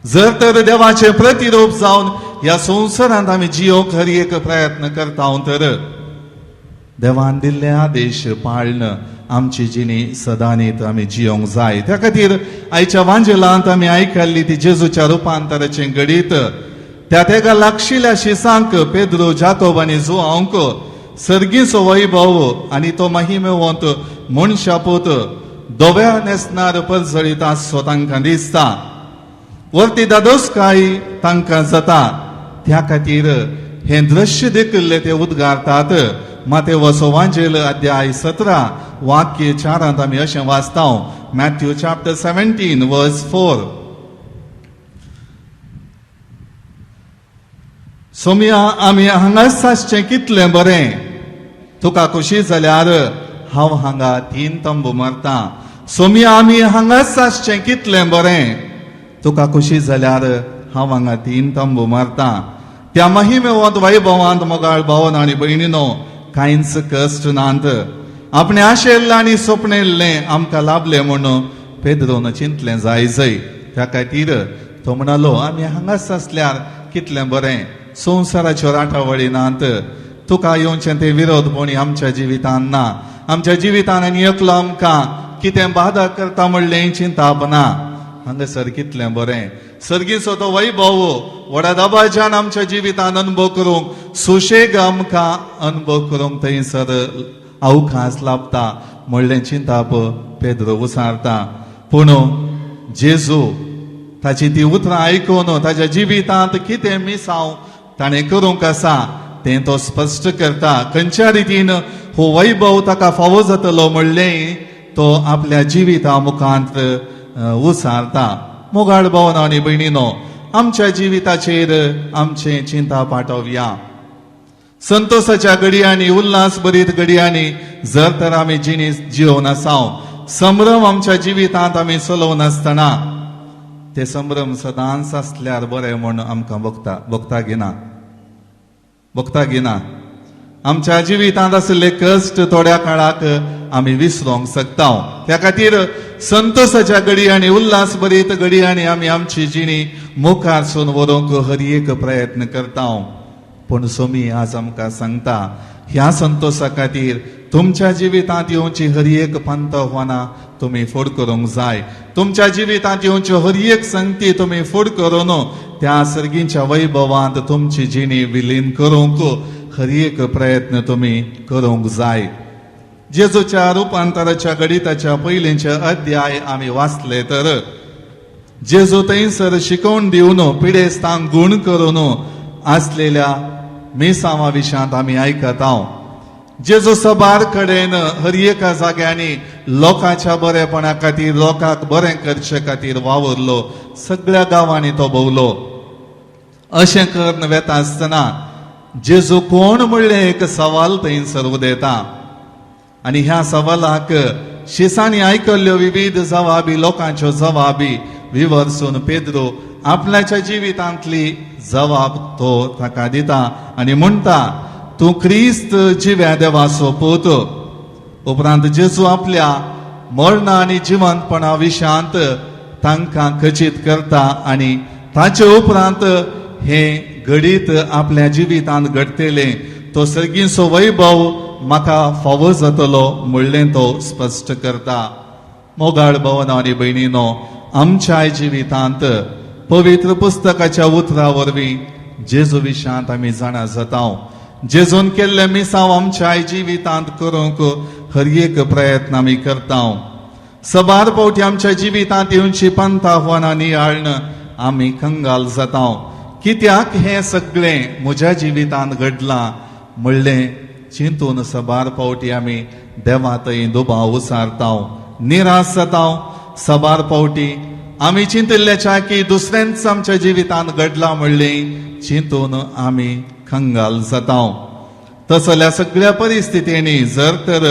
जर तर देवाचें प्रतिरूप जावन ह्या संवसारांत आमी जियोवंक हर एक प्रयत्न करता तर देवान दिल्ले आदेश पाळन आमची जिणी सदांनीत आमी जियोंक जाय. त्या खातीर आयच्या वांजेलांत आमी आयकल्ली ती जेजूच्या रुपांतराचें घडीत त्या तेका लागशिल्ल्या शिसांक पेद्रो, जाकोब आनी जुआंक सर्गीचो वैभव आनी तो महिमेवंत मनशापूत धव्या न्हेसणार परजळीत आसचो तांकां दिसता. वरती दादोसकाय तांकां जाता. त्या खातीर हें दृश्य देखिल्लें ते उद्गारतात. मातेवसो वांजेल अध्याय 17 वाक्य 4 आमी अशें वाचता. Matthew chapter 17 verse 4. Somiya आमी हांगाच आसचें कितलें बरें, तुका खोशी जाल्यार हांव हांगा 3 तंबू मारता. सोमिया आमी हांगाच आसचें कितलें बरें, तुका खोशी जाल्यार हांव हांगा 3 तंबू मारता. त्या महिमेवंत वैभवांत मोगाळ भावन आनी भयणीनो कांयच कश्ट नात. आपणें आशेल्लें आनी सपनेल्लें आमकां लाभलें म्हूण पेद्रोन चिंतलें जाय जय. त्या खातीर तो म्हणालो आमी हांगाच आसल्यार कितलें बरें, संवसाराच्यो राटावळी नात, तुका येवचें तें विरोधपणी आमच्या जिवितान ना, आमच्या जिवितान आनी एकलो आमकां कितें बाधा करता म्हणलें चिंताप ना. हांगासर कितलें बरें, सर्गीचो तो वैभव व्हडा दबाज्यान आमच्या जिवितान अनुभव करूंक, सुशेग आमकां अनुभव करूंक थंयसर अवकाश लाभता म्हणलें चिंताप पेद्रो उसारता. पूण जेजू ताची ती उतरां आयकून ताच्या जिवितांत कितें मिसांव ताणें करूंक आसा तें तो स्पश्ट करता. खंयच्या रितीन हो वैभव ताका फावो जातलो म्हणलें तो आपल्या जिविता मुखांत उसारता. मोगाळ भावन आनी भयणीनो, आमच्या जिविताचेर आमचें चिंता पाठोवया. संतोषाच्या घडयांनी, उल्हास भरीत घडयांनी जर तर आमी जिणी जियोवन आसाव, संभ्रम आमच्या जिवितांत आमी चलोवन आसतना ते संभ्रम सदांच आसल्यार बरें म्हूण आमकां भोगता भोगता घेना भोगता घेना. आमच्या जिवितांत आशिल्ले कश्ट थोड्या काळाक आमी विसरोंक शकता. त्या खातीर संतोषाच्या घडयांनी, उल्हास भरीत घडयांनी आमी आमची जिणी मुखार सून व्हरूंक हर एक प्रयत्न करता. पूण सोमी आज आमकां सांगता ह्या संतोषा खातीर तुमच्या जिवितांत येवची हर एक पंतवाना तुमी फुड करूंक जाय. तुमच्या जिवितांत येवच्यो हर एक संगती तुमी फुड करून त्या सर्गीच्या वैभवांत तुमची जिणी विलीन करूंक हर एक प्रयत्न तुमी करूंक जाय. जेजूच्या रुपांतराच्या गणिताच्या पयलींचे अध्याय आमी वाचले तर जेजू थंयसर शिकोवन दिवन पिडेस्तांक गूण करून आसलेल्या मिसांवा विशांत आमी आयकता. जेजू सबार कडेन हर एका जाग्यांनी लोकांच्या बरेपणा खातीर, लोकांक बरें करचे खातीर वावुरलो. सगळ्या गांवांनी तो भोवलो. अशें करून वेता आसतना जेजू कोण म्हणलें एक सवाल थंयसर उदयता आनी ह्या सवालाक शिसांनी आयकल्ल्यो विविध जवाबी, लोकांच्यो जवाबी विवर्सून पेद्रो आपल्याच्या जिवितांतली जवाब तो ताका दिता आनी म्हणटा, तूं क्रिस्त जिव्या देवाचो पूत. उपरांत जेजू आपल्या मरणा आनी जिवंतपणा विशयांत तांकां खचीत करता आनी ताचे उपरांत हें घडीत आपल्या जिवितांत घडटलें, तो सर्गीचो वैभव म्हाका फावो जातलो म्हणलें तो स्पश्ट करता. मोगाळ भवना आनी भयणीनो, आमच्या जिवितांत पवित्र पुस्तकाच्या उतरा वरवीं जेजू विशयांत आमी जाणा जाता. जेजून केल्लें मिसांव आमच्या जिवितांत करूंक हर एक प्रयत्न आमी करता. सबार फावटी आमच्या जिवितांत येवची पंथाहवानां नियाळण आमी कंगाल जाता. कित्याक हें सगळें म्हज्या जिवितांत घडलां म्हणलें चिंतून सबार फावटी आमी देवा थंय दुबाव उसारता, निराश जाता. सबार फावटी आमी चिंतिल्ल्याच्या की दुसऱ्यांच आमच्या जिवितांत घडलां म्हणलें चिंतून आमी कंगाल जाता. तसल्या सगळ्या परिस्थितींनी जर तर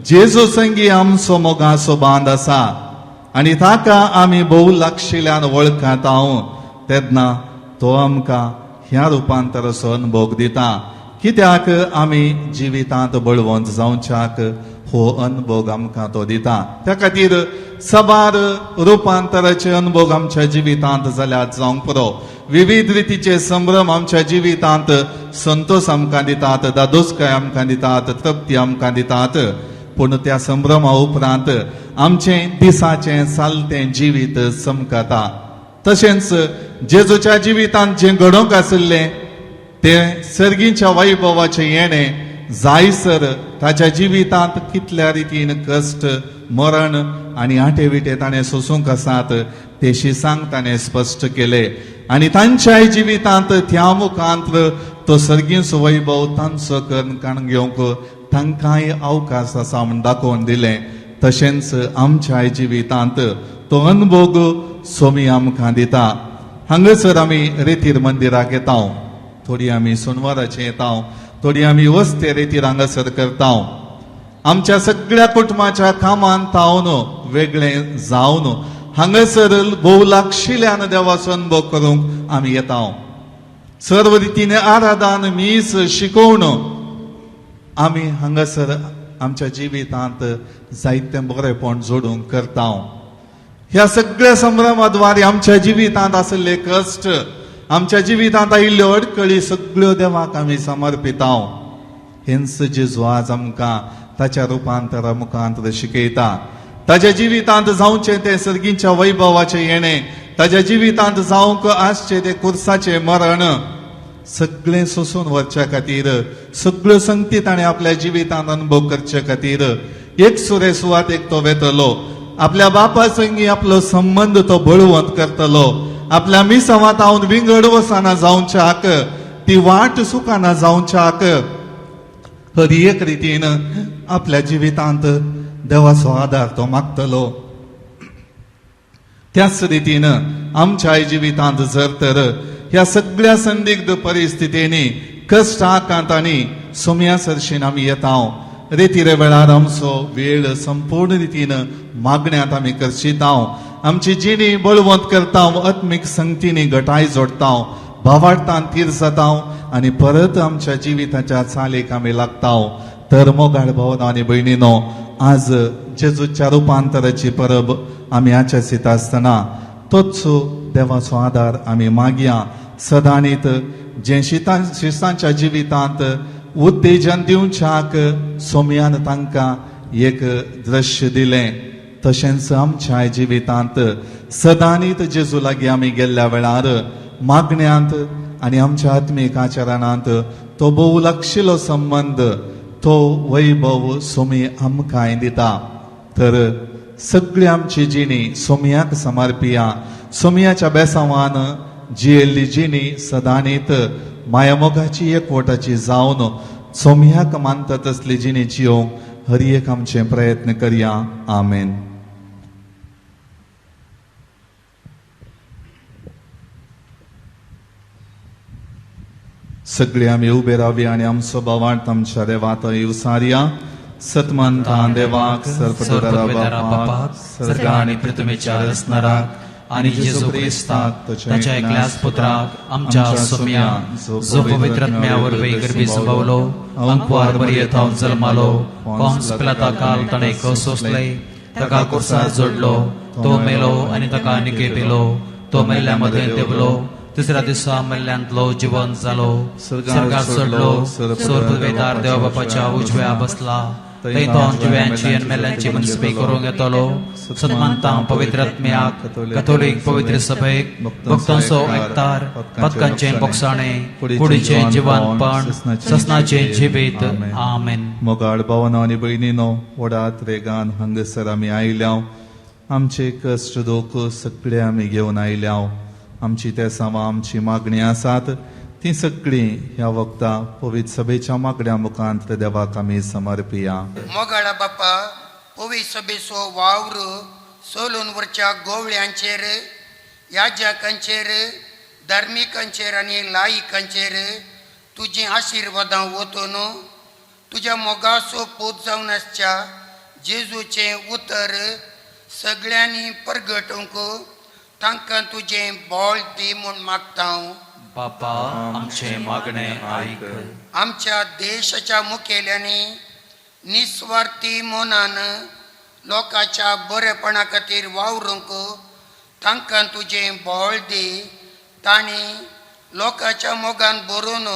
जेजू संगी आमचो मोगाचो बांद आसा आनी ताका आमी भोव लागशिल्ल्यान वळखता तेन्ना तो आमकां ह्या रुपांतराचो अनुभव दिता. कित्याक आमी जिवितांत बळवंत जावच्याक हो अनुभव आमकां तो दिता. त्या खातीर सबार रुपांतराचे अनुभव आमच्या जिवितांत जाल्यार जावंक पुरो. विविध रितीचे संभ्रम आमच्या जिवितांत संतोष आमकां दितात, दादोसकाय आमकां दितात, तृप्ती आमकां दितात. पूण त्या संभ्रमा उपरांत आमचें दिसाचें चालतें जिवीत चमकता. तशेंच जेजूच्या जिवितांत जें घडोवंक आशिल्लें तें सर्गीच्या वैभवाचें येणें जायसर ताच्या जिवितांत कितल्या रितीन कश्ट, मरण आनी आटे विटे ताणें सोसूंक आसात ते शिसांक ताणें स्पश्ट केले आनी तांच्याय जिवितांत त्या मुखांत तो सर्गीचो वैभव तांचो करून काण घेवंक तांकांय अवकाश आसा म्हूण दाखोवन दिलें. तशेंच आमच्याय जिवितांत तो अनभोग सोमी आमकां दिता. हांगासर आमी रेतीर मंदिराक येता, थोडी आमी सोनवाराचें येता, थोडी आमी वस्ते रेतीर हांगासर करता. आमच्या सगळ्या कुटुंबाच्या कामान तावन वेगळें जावन हांगासर भोव लागशिल्ल्यान देवाचो अनुभव करूंक आमी येता. सर्व रितीन आराधन, मीस, शिकोवण आमी हांगासर आमच्या जिवितांत जायतें बरेपण जोडूंक करता. ह्या सगळ्या संभ्रमाद्वारे आमच्या जिवितांत आशिल्ले कश्ट, आमच्या जिवितांत आयिल्ल्यो अडकळी सगळ्यो देवाक आमी समर्पिता. हेंच जेजू आज आमकां ताच्या रुपांतरा मुखांत शिकयता. ताच्या जिवितांत जावचें तें सर्गीच्या वैभवाचें येणें, ताच्या जिवितांत जावंक आसचें तें कुर्साचें मरण, सगळें सोसून व्हरच्या खातीर, सगळ्यो संगती ताणें आपल्या जिवितांत अनुभव करचे खातीर एक सुरे सुवातेक तो वेतलो. आपल्या बापा संगी आपलो संबंद तो बळवंत करतलो. आपल्या मिसावांत हांव विंगड वसाना जावच्याक, ती वाट सुखाना जावच्याक हर एक रितीन आपल्या जिवितांत देवाचो आदार तो मागतलो. त्याच रितीन आमच्या जिवितांत जर तर ह्या सगळ्या संदिग्ध परिस्थितींनी, कश्ट आकांतांनी सोम्या सरशीन आमी येता. रेतिरे वेळार आमचो वेळ संपूर्ण रितीन मागण्यांत आमी करशिता. आमची जिणी बळवंत करता, आत्मीक संगतींनी घटाय जोडटा, भावार्थान थीर जाता आनी परत आमच्या जिविताच्या चालीक आमी लागता. तर मोगाळ भावना आनी भयणीनो, आज जेजूच्या रुपांतराची परब आमी आचरित आसतना तोच देवाचो आदार आमी मागया. सदांनीत जें शिस्तांच्या जिवितांत उत्तेजन दिवच्याक सोम्यान तांकां एक दृश्य दिलें, तशेंच आमच्या जिवितांत सदांनीत जेजू लागीं आमी गेल्ल्या वेळार मागण्यांत आनी आमच्या आत्मीक आचरणांत तो भोव लागशिल्लो संबंद, तो वैभव सोमी आमकांय दिता. तर सगळी आमची जिणी सोमयाक समर्पिया. सोमयाच्या बेसांवान जियेल्ली जिणी सदांनीत मायामोगाची एकवटाची जावन सोमयाक मानता तसली जिणी जियोवंक हर एक आमचे प्रयत्न करया. आमेन. सगळे आमी उबे रावया आनी आमचो भावार्थ आमच्या देवात येवसारया. सतमंतान देवाक, सर्वपदवेदारा बापाक, सर्ग आनी पृथ्वीच्या रचणाराक आनी जेजू क्रिस्ताक ताच्या एकल्याच पुत्राक आमच्या सोम्या, जो पवित्र आत्म्या वरवीं गर्भी संभवलो, अंकवार बरयेथावन जल्मालो, पॉन्स पिलाता काल ताणें सोंसले, ताका कुर्सार जोडलो, तो मेलो आनी ताका निकेपिलो, तो मेल्ल्या मदें देवलो, तिसऱ्या दिसा मेल्ल्यांतलो जिवन जालो, स्वर्गार चडलो, सर्वपदवेदार देव बापाच्या उजव्या बसला, थंय तो जिव्यांची आनी मेल्ल्यांची मनस्पी करूंक येतलो. सन्मानता पवित्र आत्म्याक, कथोलीक पवित्र सभेक, भक्तांचो एकतार, पदकांचें बोगसाणें, कुडीचें जिवनपण, ससनाचें जिवीत. आमेन. मोगाळ भावना आनी भयणीनो, व्हडात रेगान हांगासर आमी आयल्या. आमचे कश्ट दोख सगळे आमी घेवन आयल्या. आमची तेसांवां, आमची मागणी आसात ती सगळीं ह्या वखदा पवित्र सभेच्या मागण्या मुखांत देवाक आमी समर्पिया. मोगाळा बापा, पवित्र सभेचो वावर सोलून वरच्या गोवळ्यांचेर, याजकांचेर, धार्मिकांचेर आनी लायिकांचेर तुजीं आशिर्वादां वतून तुज्या मोगाचो पूत जावन आसच्या जेजूचें उतर सगळ्यांनी परगटूंक तांकां तुजें बळ दी म्हूण मागता हांव. बापा, आमचें मागणें आयक. आमच्या देशाच्या मुखेल्यांनी निस्वार्थी मनान लोकांच्या बरेपणा खातीर वावरूंक तांकां तुजें बळ दी. तांणी लोकांच्या मोगान भरून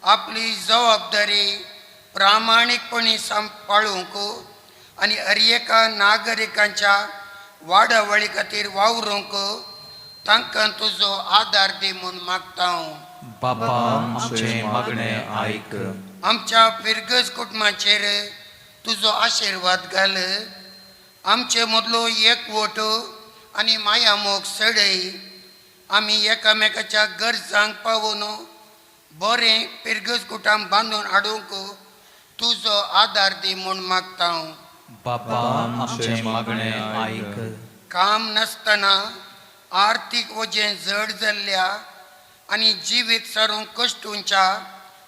आपली जबाबदारी प्रामाणीकपणी सांबाळूंक आनी हर एका नागरिकांच्या वाडावळी खातीर वावरूंक तांकां तुजो आदार दी म्हूण मागता हांव. बापा, आमचें मागणें आयक. आमच्या फिरगज कुटुंबाचेर तुजो आशिर्वाद घाल. आमचे मदलो एकवट आनी मायामोग सडय. आमी एकामेकाच्या गरजांक पावून बरें फिरगज कुटुंब बांदून हाडूंक तुजो आदार दी म्हूण मागता हांव. बापा, आमचें मागणें आयक. काम नासतना आर्थीक वजें जड जाल्ल्या आनी जिवीत सारूंक कश्टूंच्या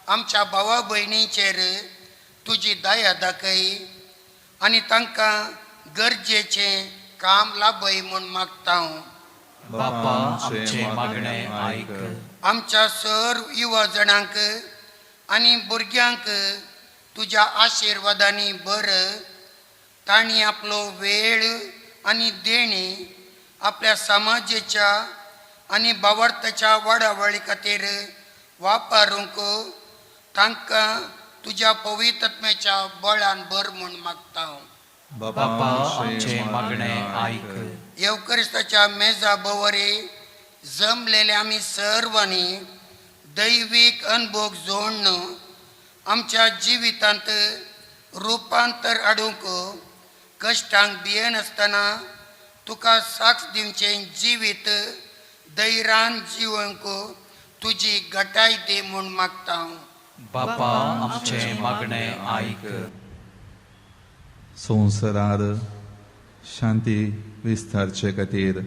आमच्या भावा भयणींचेर तुजी दया दाखय आनी तांकां गरजेचें काम लाभय म्हूण मागता हांव. बापा, आमचें मागणें आयक. आमच्या सर्व युवा जाणांक आनी भुरग्यांक तुज्या आशिर्वादांनी बर. तांणी आपलो वेळ आनी देणी आपल्या समाजेच्या आनी भावार्थाच्या वाडावळी खातीर वापरूंक तांकां तुज्या पवित्रत्म्याच्या बळान भर म्हूण मागता हांव. बापा, आमचें मागणें आयक. येवक्रिस्ताच्या मेजा भोवरी जमलेले आमी सर्वांनी दैवीक अनभोग जोडून आमच्या जिवितांत रुपांतर हाडूंक कश्टांक भियेनासतना तुका साक्ष दिवचें जिवीत दैरान जिवंक तुजी गटाय दी म्हूण मागता हांव. बापा, आमचें मागणें आयक. संवसारार शांती विस्तारचे खातीर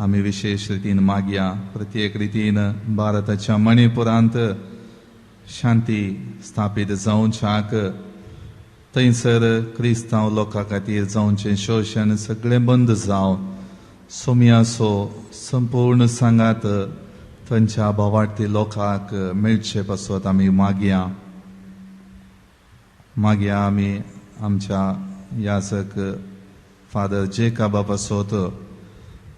आमी विशेश रितीन मागया. प्रत्येक रितीन भारताच्या मणिपुरांत शांती स्थापीत जावच्याक, थंयसर क्रिस्तांव लोकां खातीर जावचें शोशण सगळें बंद जावन सोम्याचो संपूर्ण सांगात थंयच्या भावार्थी लोकांक मेळचे पासत आमी मागया. मागया आमी आमच्या याजक फादर जेकाबा पासत.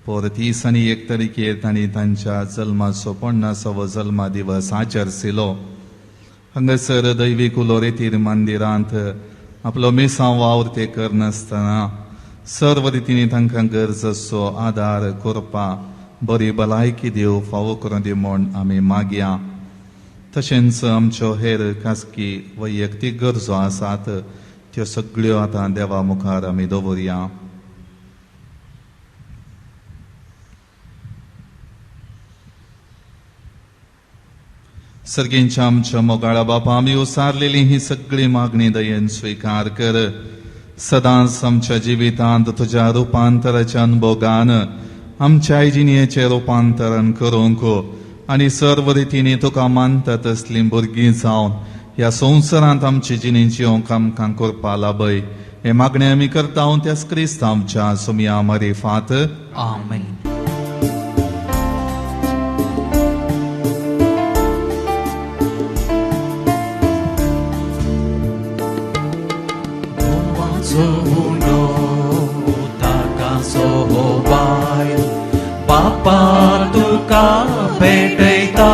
पोर 30 आनी 1 तारखेर तांणी तांच्या जल्माचो 50वो जल्मा दिवस आचरसिलो. हांगासर दैवीक उलोरेतीर मंदिरांत आपलो मिसांव वावर ते करनासतना सर्व रितींनी तांकां गरज आसचो आदार करपा, बरी भलायकी दिव फावो करून दी म्हूण आमी मागया. तशेंच आमच्यो हेर खासगी वैयक्तीक गरजो आसात त्यो सगळ्यो आतां देवा मुखार आमी दवरया. सर्गींच्या आमच्या मोगाळा बापा, आमी उसारलेली ही सगळी मागणी दयेन स्विकार कर. सदांच आमच्या जिवितांत तुज्या रुपांतराच्या अनुभोगान आमच्या जिणेचें रुपांतरण करूंक आनी सर्व रितींनी तुका मानता तसलीं भुरगीं जावन ह्या संवसारांत आमची जिणी जिवंक आमकां करपा लाभय. हे मागणें आमी करता त्याच क्रिस्तांवच्या सुमया मरिफात. आमेन. बापा तुका भेटयता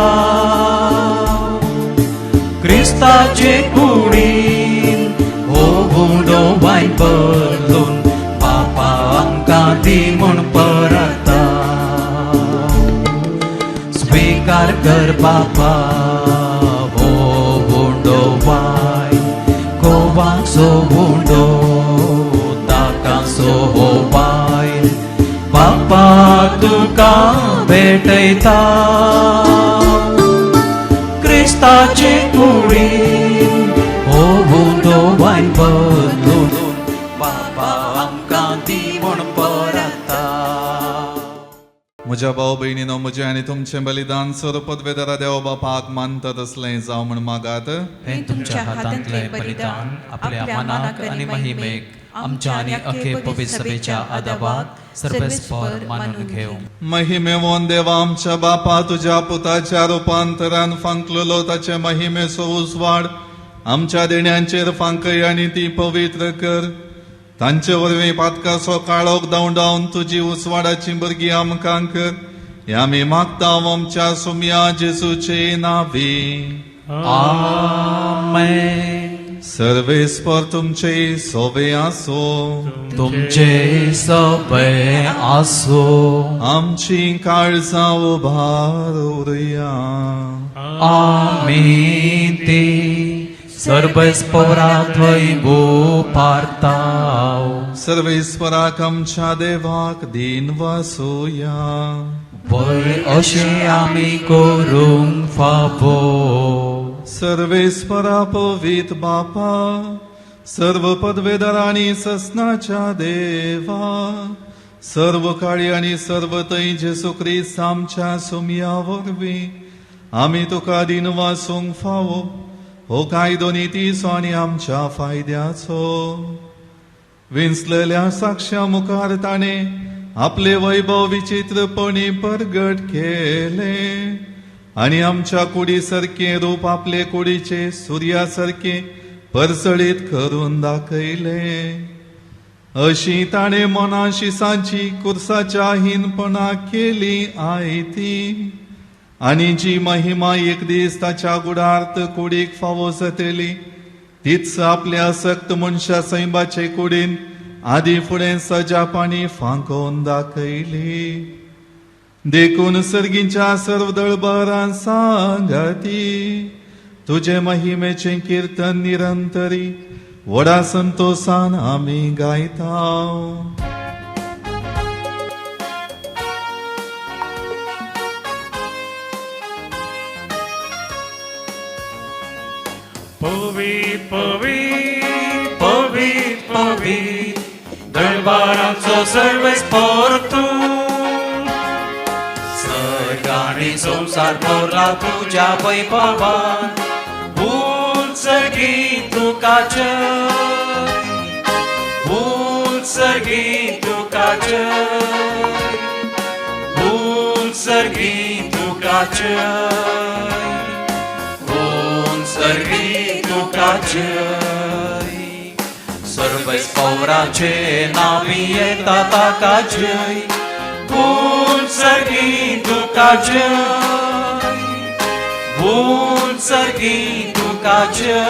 क्रिस्ताचे कुडीन हो उंडो वायन बदलून बापा आमकां दी म्हूण परता. स्वीकार कर बापा हो उंडो वायन, गोवाक सो उंडो ताका सो हो वायन बापा तुका भेटयता क्रिस्ताचे कुडीन हो उंडो वायन बदलून बापा आमकां दी म्हूण परता. म्हज्या भाव भयणीनो, म्हजें आनी तुमचें बलिदान सर्व पदवेदारा देव बापाक मानता तसलें जावं म्हूण मागात. हें तुमच्या हातांतलें बलिदान आपल्या मनाक आनी महिमेक आमच्या आनी अखे पवित्र सभेच्या आदाबाक सर्वेस्पर मानून घेवं. महिमेवोन देवा आमच्या बापा, तुज्या पुताच्या रुपांतरान फांकलेलो ताचे महिमेचो उजवाड आमच्या देण्यांचेर फांकय आनी ती पवित्र कर. तांचे वरवीं पातकाचो काळोख धांवडावन तुजी उजवाडाची भुरगीं आमकां कर. हे आमी मागता आमच्या सुमया जेजूचे नांवी. आमेन. सर्वेस्पर तुमचे सोवे आसो. तुमचे सोवे आसो. आमची काळजां उबार उरया. आमी ती सर्वेस्परा थंय उबारताव. सर्वेस्पराक आमच्या देवाक दीन वासुया. वय अशें आमी करूंक फावो. सर्वेस्परा पवीत बापा, सर्व पदवेदार आनी ससनाच्या देवा, सर्व काळी आनी सर्व थंय जेजू क्रिस्त आमच्या सुमया वरवीं आमी तुका दीन वासूंक फावो. हो कायदो नितीचो आनी आमच्या फायद्याचो. विंचलेल्या साक्ष्या मुखार ताणें आपले वैभव विचित्रपणी परगट केलें आनी आमच्या कुडी सारकें रूप आपले कुडीचे सुर्या सारकें परजळीत करून दाखयलें. अशी ताणें मनाशी सांची कुर्साच्या हीनपणा केली आयती आनी जी महिमा एक दीस ताच्या गुडार्थ कुडीक फावो जातली तीच आपल्या सक्त मनशा सैंबाचे कुडीन आदी फुडें सजापाणी फांकोवन दाखयली. देखून सर्गींच्या सर्व दळबरान सांगाती तुजे महिमेचें किर्तन निरंतरी व्हडा संतोसान आमी गायता. पवीत पवीत पवीत पवीत दरबाराचो सर्वेस्पर तूं, सर्ग आनी संवसार भरला तुज्या वैभवान. उत्सर्गी तुका जय, उत्सर्गी तुका जय, उत्सर्गी तुका जय, उत्सर्गी तुका जय. सर्वेस्पराचे नांवी येता ताका जय, उत्सर्गी तुका जय, उत्सर्गी तुका जय,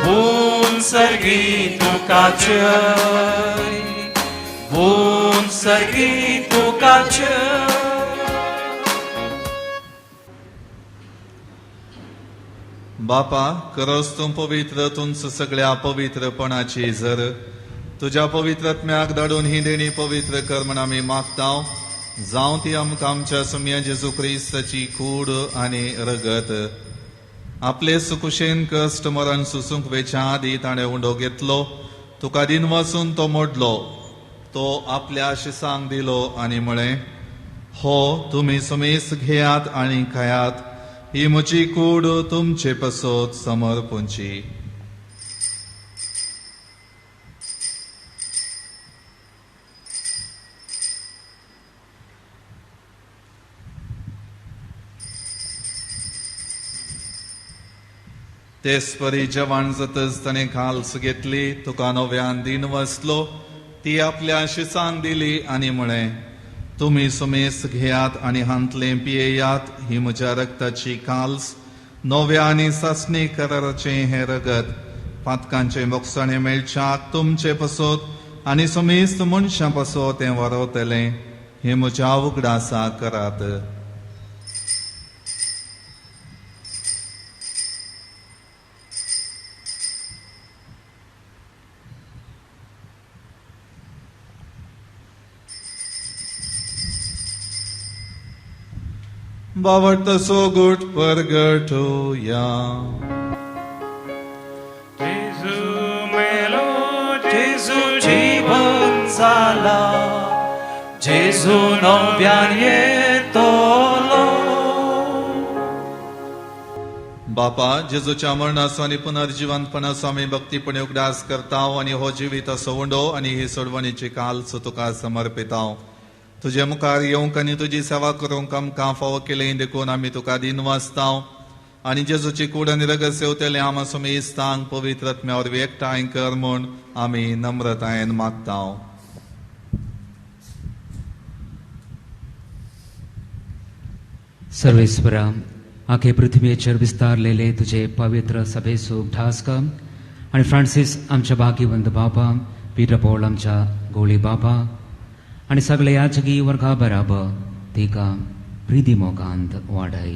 उत्सर्गी तुका जय, उत्सर्गी तुका जय. बापा, करस तूं पवित्र तुमच सगळ्या पवित्रपणाची जर तुज्या पवित्रत्म्याक धाडून ही देणी पवित्र कर म्हण आमी मागता. जावं ती आमकां आमच्या सुमया जेजू क्रिस्ताची कूड आनी रगत. आपले सुकुशेन कश्ट मरण सुसूंक वेच्या आदी ताणें उंडो घेतलो, तुका दिन वाचून तो मोडलो, तो आपल्या शिसांक दिलो आनी म्हळें, हो तुमी समेस घेयात आनी खायात, ही म्हजी कूड तुमचे पासत समर्पूंची. तेच परी जेवण जातच ताणें काल्स घेतली, तुका नव्यान दिन वसलो, ती आपल्या शिसांक दिली आनी म्हळें, तुमी सुमेस घेयात आनी हांतलें पियेयात, ही म्हज्या रक्ताची काल्स, नव्या आनी सासणी कराराचें हें रगत, पातकांचें बोगसाणें मेळच्याक तुमचे पासत आनी समेस्त मनशां पासत तें वरवतलें. हें म्हज्या उगडासा करात. बावडतो गोट परगटोया. जेजू मेलो, जेजू जीवन जाला, जेजू नव्यान येतलो. बापा, जेजूच्या मरणाचो आनी पुनर्जिवंतपणाचो आमी भक्तीपणे उगडास करता आनी हो जिविताचो उंडो आनी ही सोडवणीची काल्स तुका समर्पिताव. तुजे मुखार येवंक आनी तुजी सेवा करूंक आमकां फावो केलें देखून आमी तुका दिनवासताव आनी जेजूची कूड आनी रगत सेवतले आमा समेस्तांक पवित्र आत्म्या वरवीं एकठांय कर म्हूण आमी नम्रतायेन मागताव. सर्वेस्वरा, आखे पृथ्वीचेर विस्तारलेले तुजे पवित्र सभेचो उगडास कर आनी फ्रांसीस आमच्या भाग्यवंत बाबा, पीटर पॉल आमच्या गोळी बाबा आनी सगळे याचकी वर्गा बराबर तिका प्रिती मोगांत वाडय.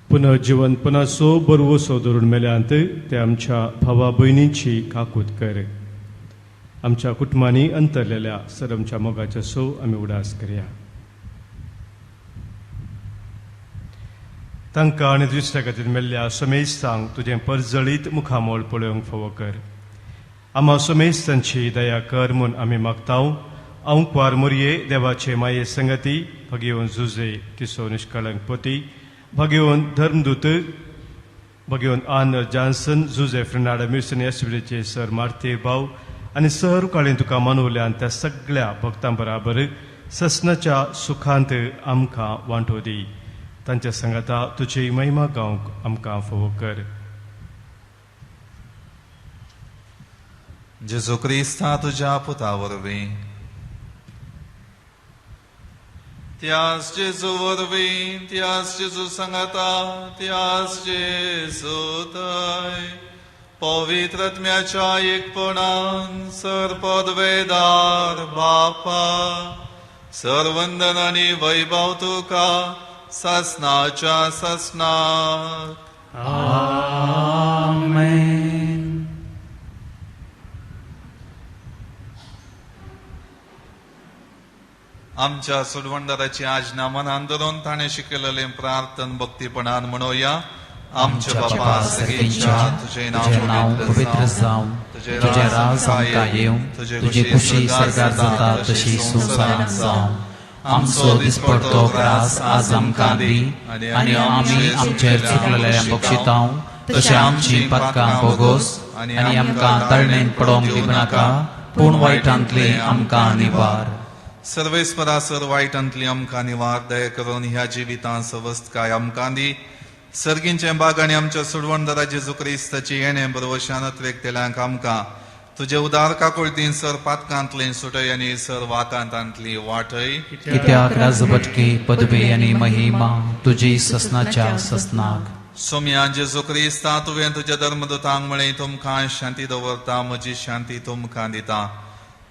पुनर्जिवंतपणाचो बरवसो धरून मेल्यांत ते आमच्या भावा भयणींची काकूत कर. आमच्या कुटुंबांनी अंतरलेल्या सर आमच्या मोगाच्या सो आमी उडास करया. तांकां आनी दुसऱ्या खातीर मेल्ल्या समेस्तांक तुजें परजळीत मुखामोळ पळोवंक फावो कर. आमा समेस्तांची दया कर म्हूण आमी मागताव. आंकवार मोरये देवाचे माये संगती भगेवन जुजे तिसो निष्कळंक पती, भगेवन धर्मदूत, भगेवन आनर जॉन्सन, जुजे फ्रेनाडा मिर्सन एसबीचे सर मार्ते भाव आनी सहर काळीन तुका मानवल्यान त्या सगळ्या भक्तां बराबर ससनाच्या सुखांत आमकां वांटो दी. तांच्या संगाता तुजी महिमा गावंक आमकां फावो कर. जेजू क्रिस्ता तुज्या पुता वरवीं, त्यास जेजू वरवीं, त्यास जेजू सांगाता, त्यास जेजू थंय पवित्र आत्म्याच्या एकपणान सर पदवेदार बापा, सरवंदन आनी वैभव तुका सासनाच्या सासनाक. आमेन. आमच्या सोडवणदाराची आज्ञा मनान धरून ताणें शिकयलेलें प्रार्थन भक्तीपणान म्हणोया. आमच्या बापा सर्गीच्या, तुजें नांव पवित्र जावं, तुजें राज आमकां येवं, तुजी खुशी सर्गार जाता तशी संवसारांत जावं. आमचो दिसपडतो ग्रास आज आमकां दी आनी आमी आमचेर चुकलेल्या बक्षितांव तशें आमची पातकां बोगोस आनी आमकां तळणेन पडोवंक दिवनाका, पूण वायटांतली आमकां निवार. सर्वेस्परा सर वायटांतली आमकां निवार. दया करून ह्या जिवितांत सवस्तकाय आमकां दी. सर्गींचे बाग आनी आमच्या सोडवणदारा जेजू क्रिस्ताची येणें बरवशान अत्रेकतेल्यांक आमकां तुजे उदार काकुळतीन सर पातकांतली सुटय आनी सर वाकांतांतली वाटय. कित्याक राजबटकी पदवी आनी महिमा तुजी ससनाच्या ससनाक. सोम्या जेजू क्रिस्ता, तुवें तुज्या धर्मदूतांक म्हळें, तुमकां शांती दवरता, म्हजी शांती तुमकां दिता.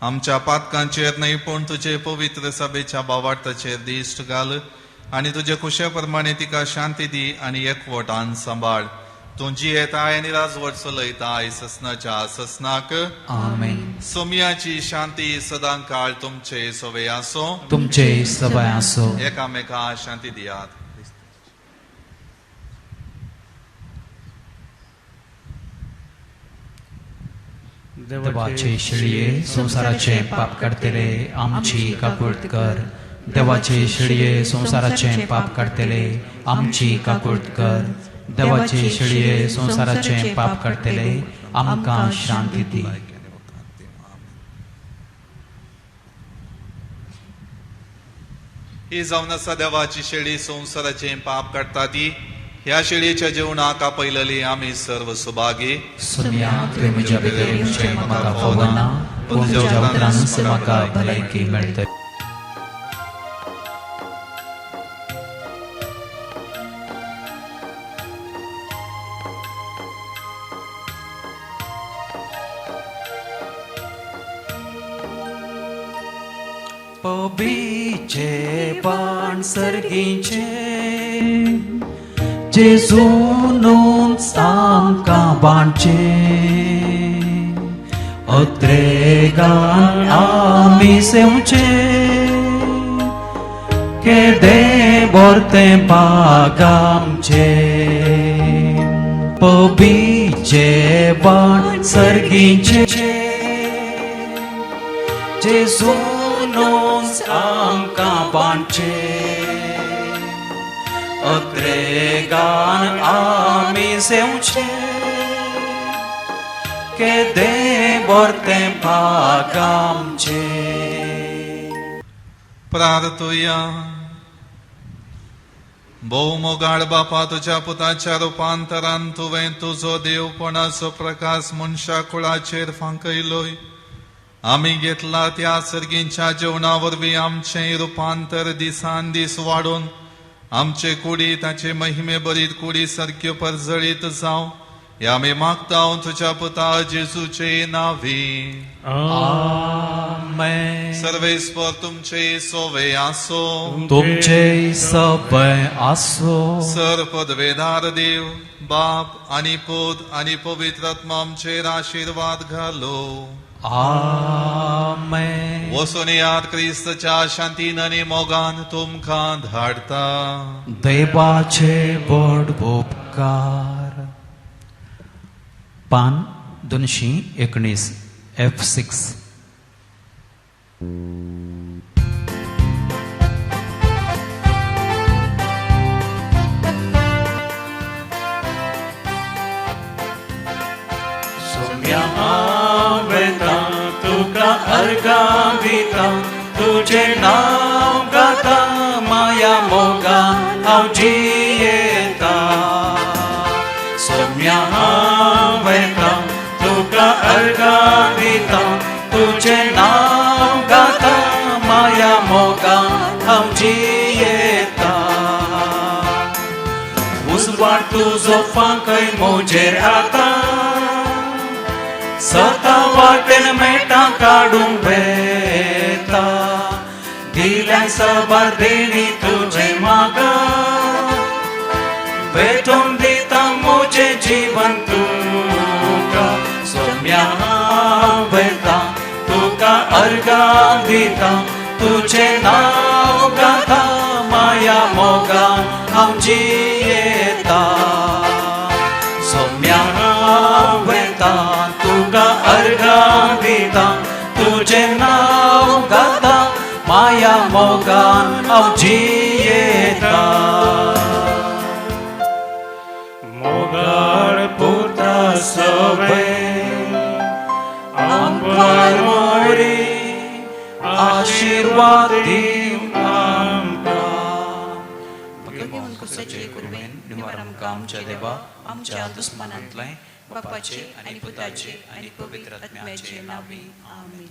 आमच्या पातकांचेर न्हय पूण तुजे पवित्र सभेच्या बावार्थाचेर दिश्ट घाल आनी तुजे खुशे प्रमाणे तिका शांती दी आनी एकवटान सांबाळ. तूं जियेताय आनी राजवट चलयताय ससनाच्या ससनाक. आमेन. सोम्याची शांती सदां काळ तुमचे सवे आसो. तुमचे सवय आसो. एकामेका शांती दियात. देवाचे शेळये संवसाराचे पाप काडटले आमची काकूळट कर. देवाचे शेळये संवसाराचे पाप काडटले आमची काकूळट कर. देवाचे शेळये संवसाराचे पाप काडटले आमकां शांती दी. ही जावन आसा देवाची शेळी, संवसाराचें पाप काडटा ती. ह्या शेळयेच्या जेवणाक आपयलेली आमी सर्व सुभागी. सोम्या, तुवें म्हज्या भितर येवचें म्हाका फावना, पूण तुज्या उतरानूच म्हाका भलायकी मेळटली. पबीचे पाण सर्गीचे जेजूनूच आमकां बांदचे, अत्रेगान आमी सेवचे, केदें बोरतें बाग आमचें. पबीचे बाण सर्गीचे जेजूनूच आमकां बांदचे, अत्रेगान आमी सेवचे, केदें बोरतें भाग आमचें. प्रार्थुया. भोव मोगाळ बापा, तुज्या पुताच्या रुपांतरान तुवें तुजो देवपणाचो प्रकाश मनशा कुळाचेर फांकयलोय. आमी घेतला त्या सर्गींच्या जेवणा वरवीं आमचें रुपांतर दिसान दीस वाडोवन आमचे कुडी ताचे महिमे बरीत कुडी सारक्यो परजळीत जावं, हे आमी मागता तुज्या पुता जेजूचे नावी. आमेन. सर्वेस्पर तुमचे सोवे आसो. तुमचे सबै आसो. सर पदवेदार देव बाप आनी पूत आनी पवित्र आत्मा आमचेर आशिर्वाद घालो. आमेन. वचून याद क्रिस्तच्या शांतीन आनी मोगान तुमकां धाडता. देवाचे व्हड उपकार. पान 219 F6. सोम्या हांव वेता तुका अर्गां दिता, तुजें नांव गाता माया मोगा हांव जियेता. सोम्या हांव वेता तुका अर्गां दिता, तुजें नांव गाता माया मोगा हांव जियेता. उजवाड तुजो फांकय म्हजेर आतां, सता वाटेन मेटां काडूंक वेता. दिल्या साबार देणी तुजें म्हाका, भेटोवन दिता म्हजें जीवन तुका. सोम्या हांव वेता तुका अर्गां दिता, तुजें नांव गाता माया मोगा हांव जियेता. सोम्या हांव वेता तुका अर्गां दिता, तुजें नांव गाता माया मोगान हांव जियेता. मोगाळ पुता सवे आमकां मोरी आशिर्वाद दिव आमकां. भगवंत कुसाचे कुर्बेन निवार आमकां आमच्या देवा आमच्या दुस्मानांतलें बापाचे आनी पुताचे आनी पवित्र आत्म्याचे नांवी. आमेन.